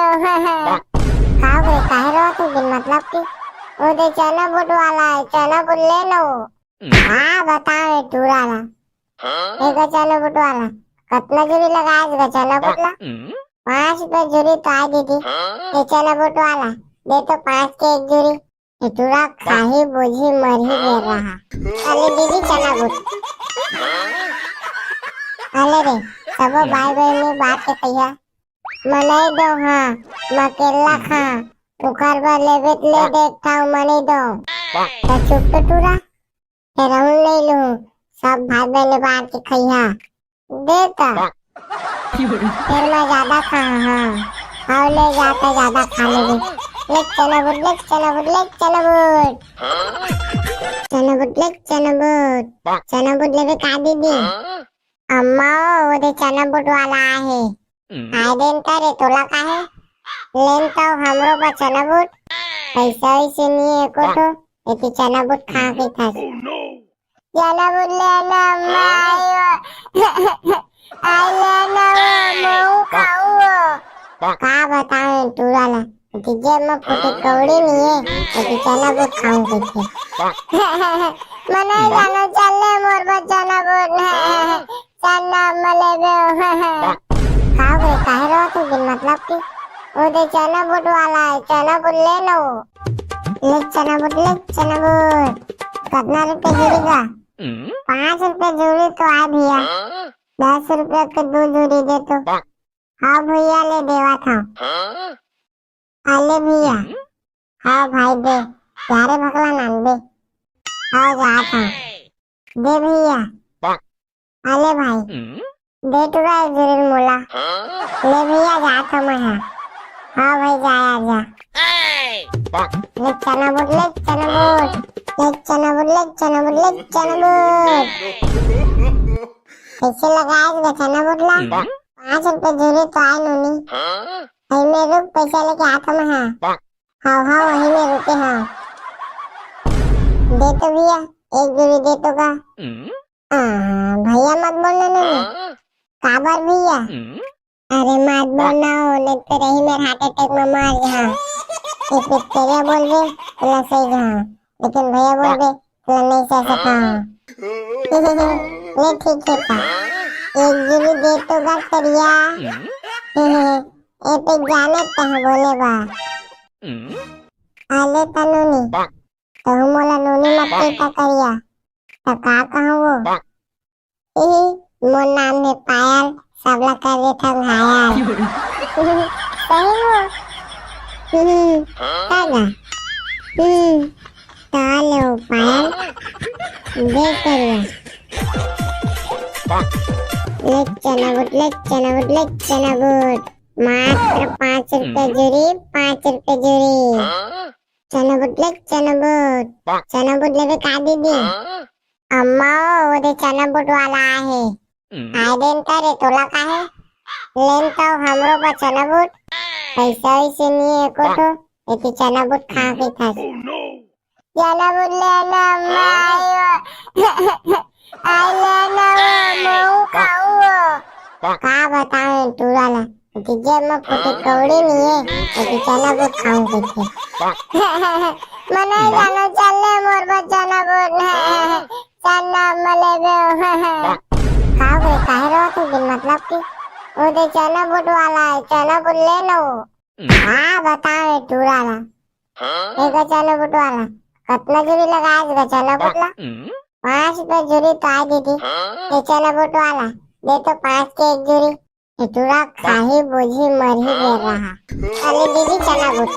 का बे, काहे रो तू बिन मतलब की? वो दे चना बूट वाला है, चना बूट ले लो। हाँ, बताओ ये टूरा ला। ए गचन बुटवाला, कतना जुरी लगाए गचन बुटला? पाँच रुपया जुरी तो आय दीदी। ए चना बुटवाला, दे तो पाँच के एक जुरी। ए टूरा खाही बुझी मरही बेर रहा। अले दीदी चना बुट। अले रे, सबो भाई बहन ने बात के कहिया। मनई दो हाँ, मकेला खा, उखर बर लेबे त ले देख था मनई दो। तो चुप तो टूरा। ए राहुल नहीं लूं, सब भाई बहन बांट के खइहा। दे त। फिर मैं ज्यादा खा, हाँ। और ले जाता ज्यादा खा लेबे। ले चना बुट, ले चना बुट, ले चना बुट। चना बुट, ले चना बुट। चना बुट लेबे का दीदी? अम्मा, वो दे चना बुट वाला आहे। आय देन त रे, तोला काहे? लेन त हमरो बर चना बुट। पैसा वैसे नहीं है एको ठो, एती चना बुट खा के था। चना बुट ले ना, अम्मा, आयो। आय ले ना वो, महू खाऊ वो। का बताऊं टूरा ला, एती जेब में फूटे कौड़ी नहीं है, एती चना बुट खाऊं कैसे? मने जानो चल ले मोर बर चना बुट। चना मले बे। का बे, काहे रो तू बिन मतलब की? वो दे चना बुट वाला है, चना बुट ले लो। ले चना बुट, ले चना बुट। कतना रुपया जुरी गा? पाँच रुपया जुरी तो आय भैया। दस रुपया के दो जुरी दे तो। हाँ भैया, ले देवा था। अले भैया। हाँ भाई दे, प्यारे भकला नान दे। हाँ जात हूँ। दे भैया। अले भाई, दे टुरा एक जुरी मोला। ले भैया जात हूँ मैं हाँ। हाँ भाई जा आ जा। ले चना बुट, ले चना बुट। ले चना बुट, ले चना बुट, ले चना बुट। कैसे लगाए रे चना बुट ला? पाँच रुपया जुरी तो आय नूनी। अरे मैं रुक, पैसा लेके आता मैं हाँ। हाँ, हाँ, वही में रुके हाँ। दे तो भैया, एक जुरी दे तो का। आ, भैया मत बोलना ना। काबर भैया? अरे मत बोलना हो, नहीं तो रही मेरे हार्ट अटैक में मर गया। ये पिक्चरिया बोल दे, तो सही गया। लेकिन भैया बोल दे, तो नहीं सह सका। ले ठीक है का। एक जुरी दे तो का करिया। ए पे जाने तह बोले बा। आले तनूनी, तहु मोला नूनी मत कहिता करिया। त का कहूँ वो? इही, मोर नाम हे पायल, सबला कर देथन घायल। सही वो? हम्म, का गा? हम्म, का ले वो पायल? दे करिया। ले चना बुट, ले चना बुट, ले चना बुट। मात्र पाँच रुपया जुरी, पाँच रुपया जुरी। चना बुट ले, चना बुट। चना बुट लेबे का दीदी? अम्मा, वो दे चना बुट वाला आहे। आय देन त रे, तोला काहे? लेन त हमरो बर चना बुट। पैसा वैसे नहीं है एको ठो, एती चना बुट खा के था। चना बुट ले ना, अम्मा, आयो। आय ले ना, वो महू खाऊ वो। का बताऊं टूरा ला, एती जेब में फूटे कौड़ी नहीं है, एती चना बुट खाऊं कैसे? मने जानो चल ले मोर बर चना बुट। चना मले बे। का बे, काहे रो तू बिन मतलब की? वो दे चना बुट वाला है, चना बुट ले लो। हाँ, बताओ ये टूरा ला। एक चना बुट वाला। कतना जुरी लगाए गा चना बुट ला? पाँच रुपया झूरी तो आय दीदी, ये चना बूट वाला, दे तो पाँच के एक झूरी। ये टूरा खाही, बोझी, मरही बेर रहा। अले दीदी चना बूट।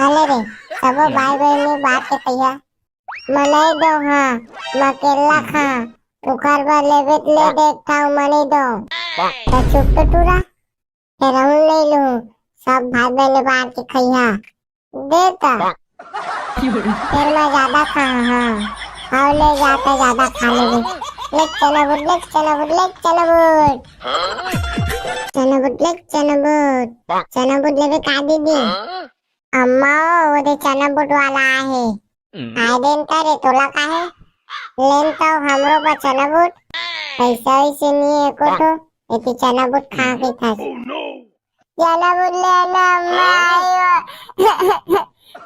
अले रे, सबो भाई बहन ने बांट के खइहा। मनई दो हाँ, मकेला खा, उखर बर लेबे त ले देख ठाऊ मनई दो। त चुप तो टूरा, फेर अहूँ ले लूँ, सब भाई बहन ने बांट के खइहा। दे त। फेर मैं ज्यादा खा हाँ। आओ ले जा त ज्यादा खा लेबे। ले चना बूट, ले चना बूट, ले चना बूट। चना बूट, ले चना बूट। चना बूट लेबे का दीदी? अम्मा ओ, वो दे चना बूट वाला आहे। आय देन त रे, तोला काहे? लेन तो हमरो बर चना बूट। पैसा वैसे नहीं है एको ठो, एती चना बूट खा के था। चना बूट लेना अम्मा, आयो।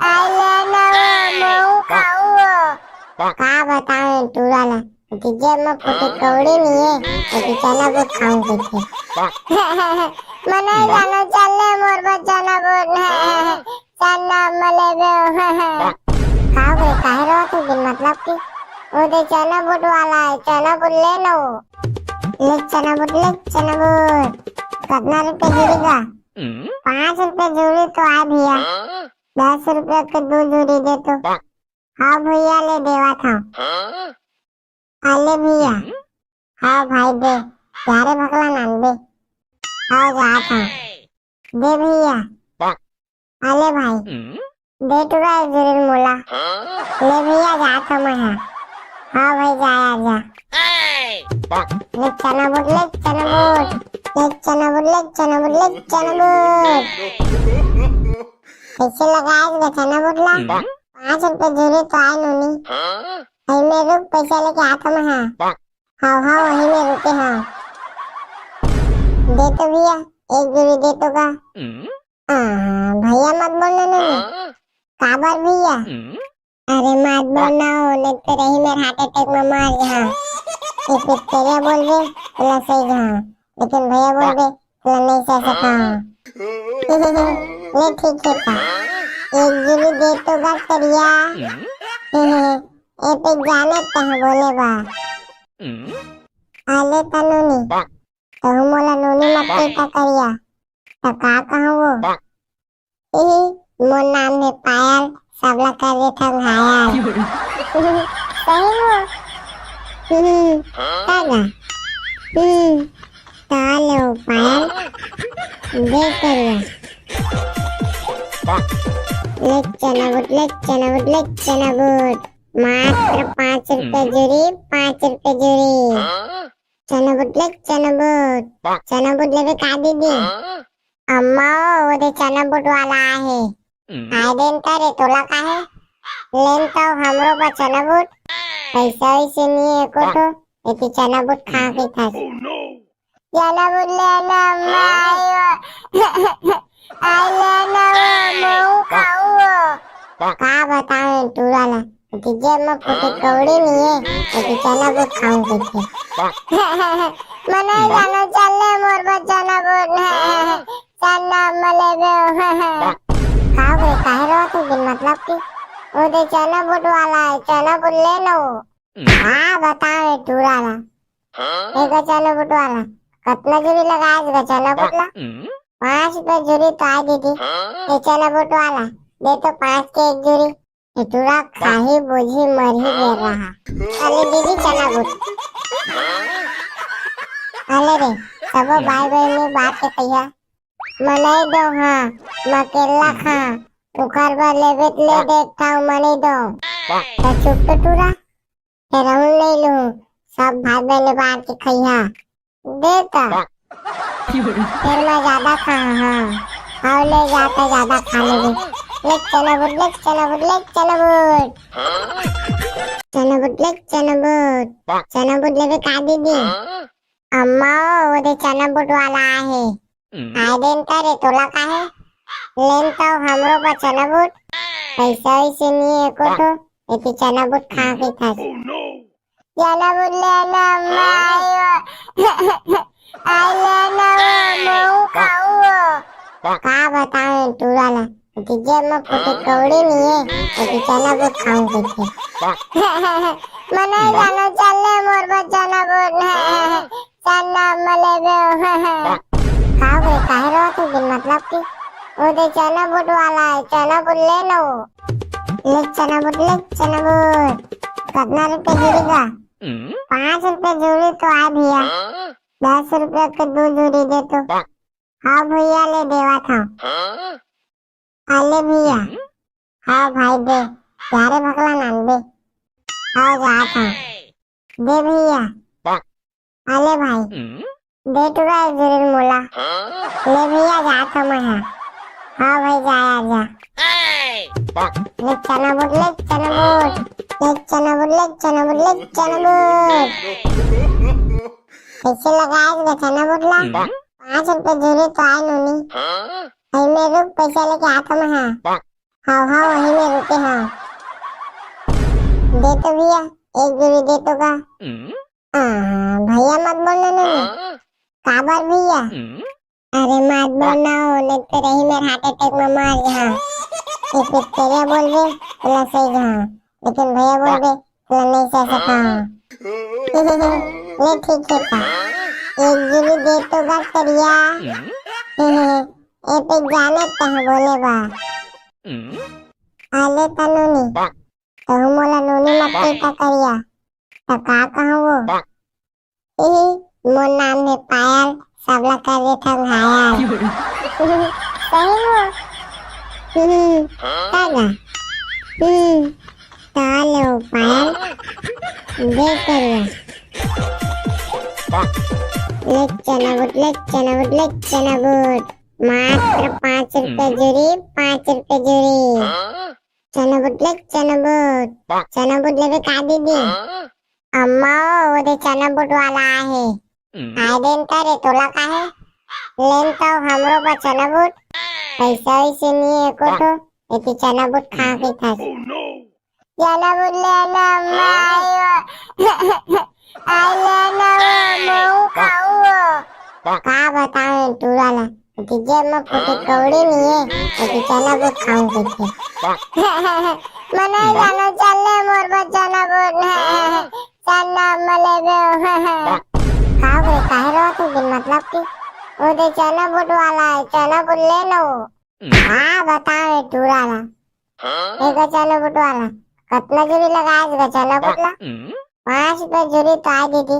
आय लेना वो, मऊ खाऊ वो। का बताऊं टूरा ला, एती जेब में फूटे कौड़ी नहीं है, एती चना बूट खाऊं कैसे? मने जानो चल ले मोर बर चना बूट। चना मले बे। का बे, काहे रो तू बिन मतलब की? वो दे चना बूट वाला है, चना बूट ले लो। ले चना बूट, ले चना बूट। कितना रुपए जुड़ी गा? पाँच रुपए जुड़ी तो आ भैया। दस रुपए के दो जुड़ी दे तो। हाँ भैया, ले देवा था। अले भैया। हाँ भाई दे। यारे भगला नान दे। हाँ जात हूँ। दे भैया। अले भाई। दे टुरा एक जुरिन मोला। ले भैया जात हूँ मैं हाँ। हाँ भाई जा आ जा। ले चना बूट, ले चना बूट। ले चना बूट, ले चना बूट, ले चना बूट। कैसे लगाए गा चना बूट ला? पाँच रुपए जुरी तो आय नूनी। वही में रुक, पैसा लेके आता मैं हाँ। हाँ हाँ, वही में रुके हाँ। दे तो भैया, एक जुरी दे तो का। भैया मत बोलना नूनी। काबर भैया? अरे मत बोलना हो, नहीं तो रही मेरे हार्ट अटैक में मर जा। ये फिर तेरे बोल दे, तो सही जा। लेकिन भैया बोल दे, तो नहीं सह सका। ले ठीक है का। एक जुरी दे तो का करिया। ए पे जाने तह बोले बा। आले तनूनी, तहु मोला नूनी मत कहिता करिया। त का कहूँ वो? ही, मोर नाम है पायल, सबला कर देथन घायल। सही वो? हम्म, का गा? हम्म, ता ले वो पायल, दे करिया। ले चना बूट, ले चना बूट, ले चना बूट। मात्र पाँच रुपए जुरी, पाँच रुपए जुरी। चना बूट ले, चना बूट। चना बूट लेबे का दीदी? अम्मा ओ, वो दे चना बूट वाला आहे। आय देन त रे, तोला काहे? लेन तो हमरो बर चना बूट। पैसा वैसे नहीं है एको ठो, एती चना बूट खा के था। चना बूट लेना अम्मा, आयो। आय लेना वो, मऊ खाऊ वो। का बताऊं टूरा ला, कि जेब में फूटे कौड़ी नहीं है, तो चना बूट खाऊं कैसे? मने जानो चल ले मोर बर चना बूट। चना मले बे। का बे, काहे रो तू बिन मतलब की? वो दे चना बूट वाला है, चना बूट ले लो। हाँ, बताओ ये टूरा ला। एक चना बूट वाला। कतना जुरी लगाए गा चना बूट ला? पाँच रुपए जुरी तो आय दीदी। ये चना बूट वाला, दे तो पाँच के एक जुरी। ये टूरा खाही बोझी मरही बेर रहा। अले दीदी चना बूट। अले रे, सबो भाई बहन ने बांट के खइहा। मनई दो हाँ, मकेला खा, उखर बर लेबे त ले देख ठाऊ मनई दो। त चुप तो टूरा, फेर अहूँ नहीं लूँ, सब भाई बहन ने बांट के खइहा। दे त। फिर मैं ज्यादा खा हाँ। आओ ले जा त ज्यादा खा लेबे। ले चना बूट, ले चना बूट, ले चना बूट। चना बूट, ले चना बूट। चना बूट लेबे का दीदी? अम्मा ओ, वो दे चना बूट वाला आहे। आय देन त रे, तोला काहे? लेन तो हमरो बर चना बूट। पैसा वैसे नहीं है एको ठो, एती चना बूट खा के था। चना बूट लेना अम्मा, आयो। आय लेना वो, मऊ खाऊ वो। का बताऊं टूरा ला, एती जेब में फूटे कौड़ी नहीं है, एती चना बूट खाऊं कैसे? मैं नहीं जानो, चल ले मोर बर चना बूट। चना मले बे। का हो गे, काहे रोत हे बिन मतलब के? वो दे चना बूट वाला हे, चना बूट ले लो। ले चना बूट, ले चना बूट। कतना रुपया जुड़ी गा? पाँच रुपया जुड़ी तो आय भैया। दस रुपया के दू जुड़ी दे तो। हाँ भैया, ले देवत हँव। अले भैया। हाँ भाई दे, चारे भकला नान दे। हाँ जात हँव। दे भैया। अले भाई। दे टुरा एक जुड़ी मोला। ले भैया, जात हँव मैं हा। हाँ भाई, जा यार, जा। ले चना बूट, ले चना बूट। ले चना बूट, ले चना बूट, ले चना बूट। कइसे लगाए गा चना बूट ला? पाँच रुपया जुड़ी तो आय नोनी। वही में रुक, पैसा लेके आत हँव मैं हा। हाँ, हाँ, वही में रुके हँव। दे तो भैया, एक जुड़ी दे तो गा। आ, भैया मत बोलना ना। काबर भैया? अरे मत बोलना हो, नहीं तो रही मेर heart attack में मर जा। ये पिक्चरिया बोल दे, तो सही जा। लेकिन भैया बोल दे, तो नहीं सह सका। नहीं, ठीक है का। एक जुड़ी दे तो गा करिया। ये तो जाने तह बोले बा। अले तनूनी, तहु मोला नूनी मत कहिता करिया। त का कहूँ वो? इही, मोर नाम हे पायल, सबला कर देथन घायल। सही हो? हम्म, का गा? हम्म, का ले वो पायल? दे करिया। ले चना बूट, ले चना बूट, ले चना बूट। मात्र पाँच रुपया जुड़ी, पाँच रुपया जुड़ी। चना बूट ले, चना बूट। चना बूट लेबे का दीदी? अम्मा, वो दे चना बूट वाला आहे। आय देन त रे, तोला काहे? लेन त हमरो बर चना बूट। पैसा वैसे नहीं है एको ठो, एती चना बूट खा के था। चना बूट लेना अम्मा, आयो। आय लेना वो, महू खाऊ वो। का बताऊं टूरा ला, एती जेब में फूटे कौड़ी नहीं है, एती चना बूट खाऊं कइसे। मैं नहीं जानो, चल ले मोर बर चना बूट। चना मले बे। का हो गे, काहे रोत हे बिन मतलब के? वो दे चना बूट वाला है, चना बूट ले लो। हाँ, बताओ ये टूरा ला। एक चना बूट वाला, कतना जुड़ी लगाए गा चना बूट ला? पाँच रुपया जुड़ी तो आय दीदी।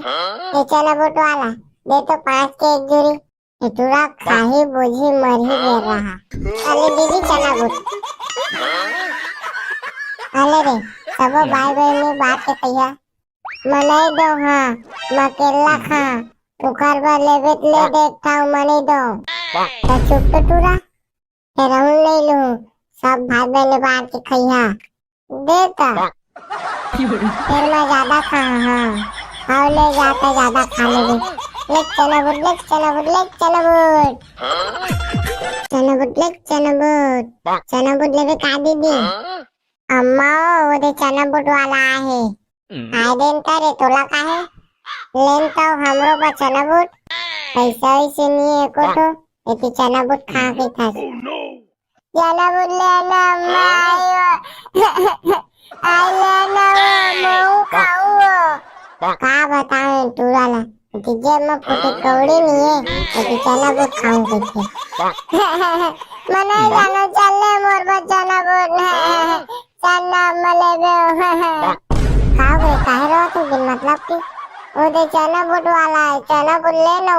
ये चना बूट वाला, दे तो पाँच के एक जुड़ी। ये टूरा खाही बूझी मरही बेर रहा। अले दीदी चना बूट। अले रे, सबो भाई बहन में बात के कहिया। मनई दो हाँ, मकेला खा, उखर बर लेबे त ले देख था, मनई दो। तो चुप तो टूरा। फेर अहूँ ले लूँ, सब भाई बहन बांट के खइहा। दे त। फेर मैं ज्यादा खा, हाँ। और ले जाता ज्यादा खा लेबे। ले चना बूट, ले चना बूट, ले चना बूट। चना बूट, ले चना बूट। चना बूट लेबे का दीदी? अम्मा, वो दे चना बूट वाला आहे। आय देन त रे, तोला काहे? लेन त हमरो बर चना बूट। पैसा वैसे नहीं है एको ठो, एती चना बूट खा के था। चना बूट लेना, अम्मा, आयो। आय लेना वो, महू खाऊ वो। का बताऊं टूरा ला, एती जेब में फूटे कौड़ी नहीं है, एती चना बूट खाऊं कइसे। मैं नहीं जानो, चल ले मोर बर चना बूट। चना मले बे। का हो गे, काहे रोत हे बिन मतलब के? वो दे चना बूट वाला है, चना बूट ले लो।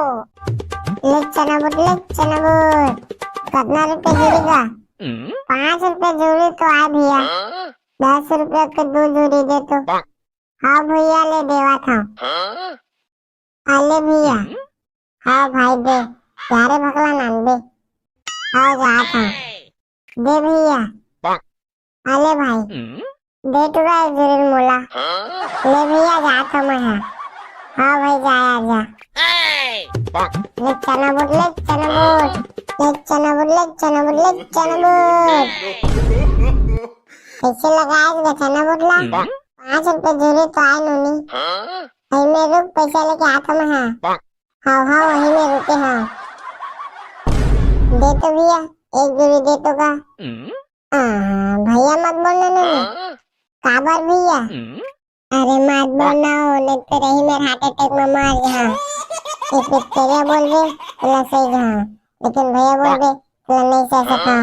ले चना बूट, ले चना बूट। कतना रुपया जुड़ी गा? पाँच रुपया जुड़ी तो आय भैया। दस रुपया के दू जुड़ी दे तो। हाँ भैया, ले देवत हँव। अले भैया। हाँ भाई दे, चारे भकला नान दे। हाँ जात हँव। दे भैया। अले भाई, दे टुरा एक जुड़ी मोला। ले भैया, जात हँव मैं हा। हाँ भाई, जा यार, जा। ले चना बूट, ले चना बूट। ले चना बूट, ले चना बूट, ले चना बूट। कइसे लगाए गा चना बूट ला? पाँच रुपया जुड़ी तो आय नोनी। अरे मैं रुक, पैसा लेके आत हँव मैं हा। हाँ, हाँ, वही में रुके हँव। दे तो भैया, एक जुड़ी दे तो गा। आ, भैया मत बोलना ना। काबर भैया? अरे मत बोलना हो, नहीं तो रही मेर हार्ट अटैक में मर जहा। ये पिक्चरिया बोलबे, तो लसई जहा। लेकिन भैया बोलबे, तो नहीं सह सका।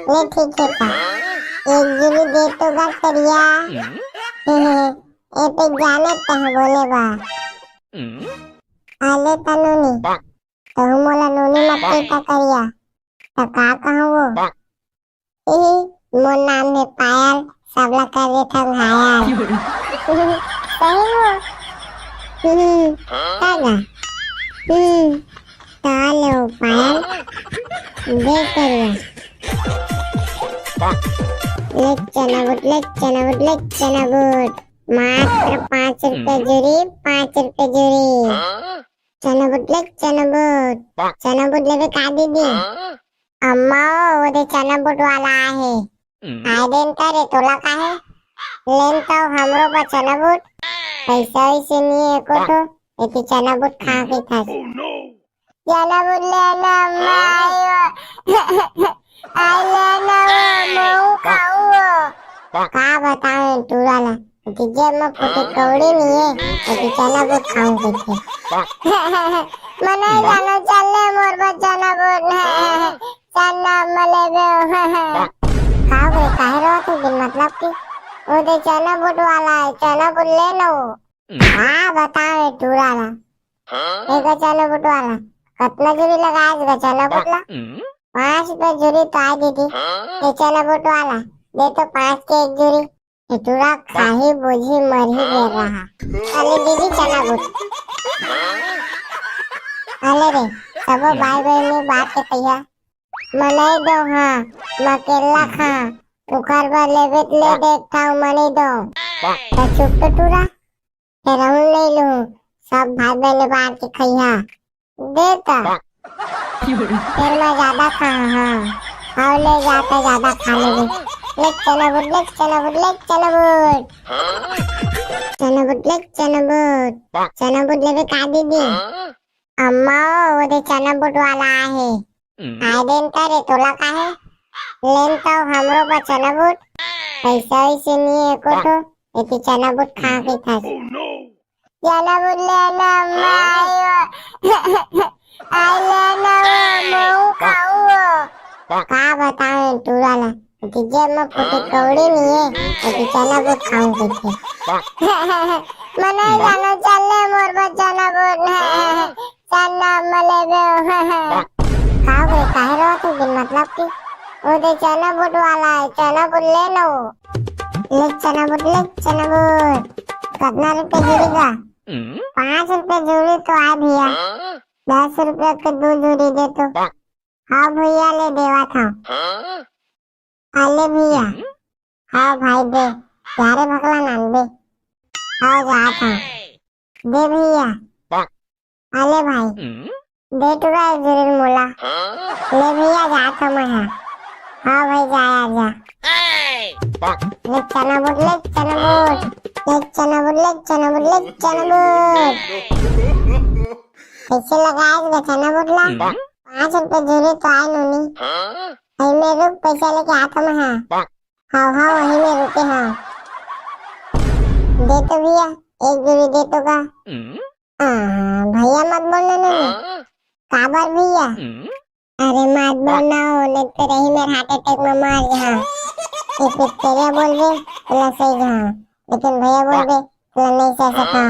ले ठीक है का? एक गिरी दे तो गा करिया। ये तो जाने तह बोले बा। आले तनु नी। तहु मोला नोनी मत कहिता करिया, त का कहूँ वो? इही, मोर नाम हे पायल, सबला कर देथन घायल। सही वो? हम्म, का गा? हम्म, त ले वो पायल, दे करिया। ले चना बूट, ले चना बूट, ले चना बूट। मात्र पाँच रुपया जुरी, पाँच रुपया जुरी। चना बूट ले, चना बूट। चना बूट लेबे का दीदी? अम्मा, वो दे चना बूट वाला आहे। आए देन करे, तोला का हे? लेन तो हमरो बा चना बूट। पैसा वैसे नहीं है एको ठो, एती चना बूट खा के था। चना बूट ले ना अम्मा, आयो। आले ना वो, मऊ खाऊ वो। का बतावे टूरा ला, कि जेब में फूटी कौड़ी नहीं है, तो चना बूट खाऊं कैसे? मने जानो चल ले मोर बस चना बूट। चना मले बे। का बे, काहे रो तू बिन मतलब की? वो दे चना बूट वाला है, चना बूट ले लो। हाँ, बतावे टूरा ला। एक चना बूट वाला। कतना जुरी लगाए गा चना बूट ला? पाँच रुपया जुरी तो आए दीदी। ये चना बूट वाला, दे तो पाँच के एक जुरी। ये टूरा खाही बोझी मरही गे रहा। अले दीदी चना बूट। अले रे, सबो भाई बहन ने बांट के खइहा। मनई दो हाँ, मकेला खा। उखर बर लेबे ले देख था मनई दो। तो चुप तो टूरा। फेर अहूँ ले लूँ, सब भाई बहन बांट के खइहा। दे त। फेर मैं ज्यादा खा, हाँ। और ले जाता ज्यादा खा लेबे। ले चना बूट, ले चना बूट, ले चना बूट। चना बूट, ले चना बूट। चना बूट लेबे का दीदी? अम्मा, वो दे चना बूट वाला आहे। आए देन करे, तोला का हे? लेन तो हमरो बर चना बूट। पैसा वैसे नहीं है एको ठो, एती चना बूट खा के था। चना बूट ले ना, मायो। आई ले ना, मऊ खाऊ। का बतावे टूरा ला, कि जेब में फूटी कौड़ी नहीं है, एती चना बूट खाऊं कैसे? मने जानो चल ले मोर बस चना बूट। चना मले बे। का बे, काहे रो तू बिन मतलब की? वो दे चना बूट वाला है, चना बूट ले लो। ले चना बूट, ले चना बूट। कितना रुपया जुड़ी गा? पाँच रुपया जुड़ी तो आए भैया। दस रुपया के दो जुड़ी दे तो। हाँ भैया, ले देवा था। आले भैया। हाँ भाई दे। यारे भगला नान दे। हाँ जात हाँ। दे भैया। आले भाई। दे टुरा एक जुरी मोला। ले भैया जात हाँ मैं हाँ। हाँ भाई जा आ जा। ले चना बूट, ले चना बूट। ले चना बूट, ले चना बूट, ले चना बूट। कैसे लगाए गा चना बूट ला? पाँच रुपया जुरी तो आए नोनी। वही में रुक, पैसा लेके आता मैं हाँ। हाँ, हाँ, वही में रुके हाँ। दे तो भैया, एक जुरी दे तो का। आ, भैया मत बोलना नोनी। काबर भैया? अरे मत बोलना हो, नहीं तो रही मेरे हार्ट अटैक में मर जहा। ये पिक्चरिया बोलबे, तो लसई जहा। लेकिन भैया बोलबे, तो नहीं सह सका।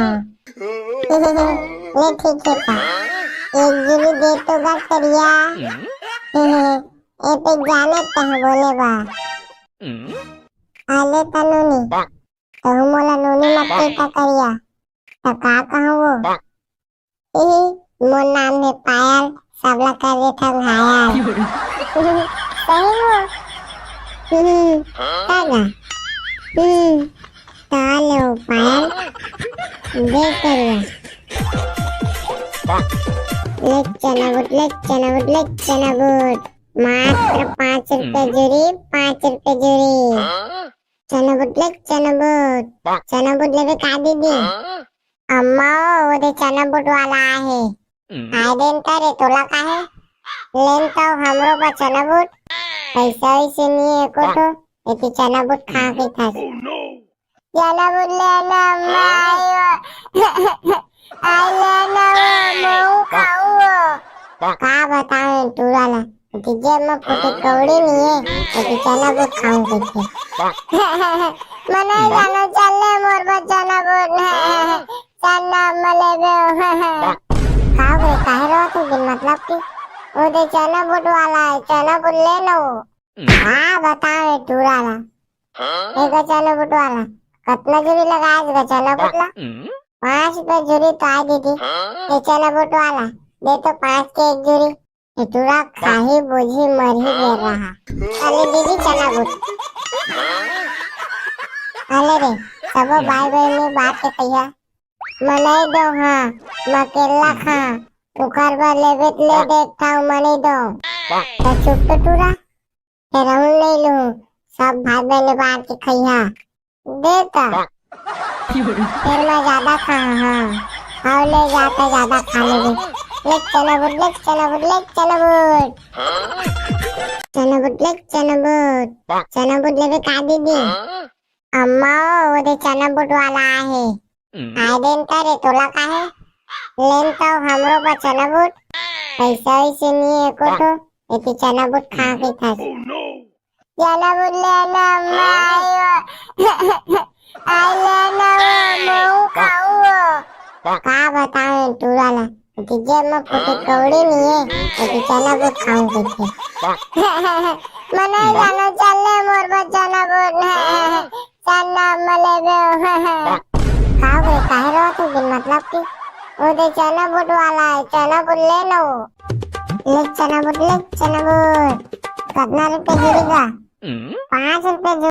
ले ठीक है का। एक जुरी दे तो गा करिया। ए पे जाने तह बोले बा। आले तनु नी। तहु मोला नोनी मत कहिता करिया। त का कहूँ वो? इही, मोर नाम हे पायल, सबला कर देथन घायल। सही वो? हम्म, का गा? हम्म, त ले वो पायल, दे करिया। ले चना बूट, ले चना बूट, ले चना बूट। मात्र पाँच रुपया जुरी, पाँच रुपया जुरी। चना बूट ले, चना बूट। चना बूट लेबे का दीदी? अम्मा, वो दे चना बूट वाला आहे। आए देन करे, तोला का हे? लेन तो हमरो बर चना बूट। पैसा वैसे नहीं है एको ठो। एती चना बूट खा के था। चना बूट ले ना मायो। आई ले ना वो, मऊ खाऊ वो। का बताऊं टूरा ला, एती जेब में फूटे कौड़ी नहीं है, एती चना बूट खाऊं कैसे? मने जानो चल ले मोर बर चना बूट। चना मले बे। का रे, काहे रो तू बिन मतलब की? वो दे चना बूट वाला है, चना बूट ले ना वो। हाँ, बताओ ये टूरा ला। एक चना बूट वाला, कतना झुरी लगाए गा चना बूट ला? पाँच रुपए झुरी तो आए दीदी। ये चना बूट वाला, दे तो पाँच के एक झुरी। ये टूरा खाही, बूझी, मरही गे रहा। अले दीदी चना बूट। अले रे, सबो भाई बहन में बांट के खइहा। मनई दो हाँ, मकेला खा, उखर बर लेबे त ले देख थाऊ मनई दो। तो चुप तो टूरा, फेर हूँ नहीं लूँ, सब भाई बहन बांट के खइहा। दे तो। फिर मैं ज्यादा खा हाँ, और ले जाता ज्यादा खा लेबे। ले चना बूट, ले चना बूट, ले चना बूट। चना बूट, ले चना बूट। चना बूट लेबे का दीदी? अम्मा, वो दे चना बूट वाला आहे। आय देन करे तोला काहे? लेन तो हमरो बर चना बूट। पैसा वैसे नहीं है एको तो, एती चना बूट खा के था। चना बूट ले ना मायो। आई ले ना वो, मऊ खाऊ वो। का बताऊं टूरा ला, एती जेब में फूटे कौड़ी नहीं है, एती चना बूट खाऊं कैसे? मने जानो चल ले मोर बर चना बूट। चना मले बे। का रे, काहे रो तू बिन मतलब की? वो दे चना बूट वाला है, चना बूट ले लो। ले चना बूट, ले चना बूट। कतना रुपए गिरेगा? पाँच रुपए।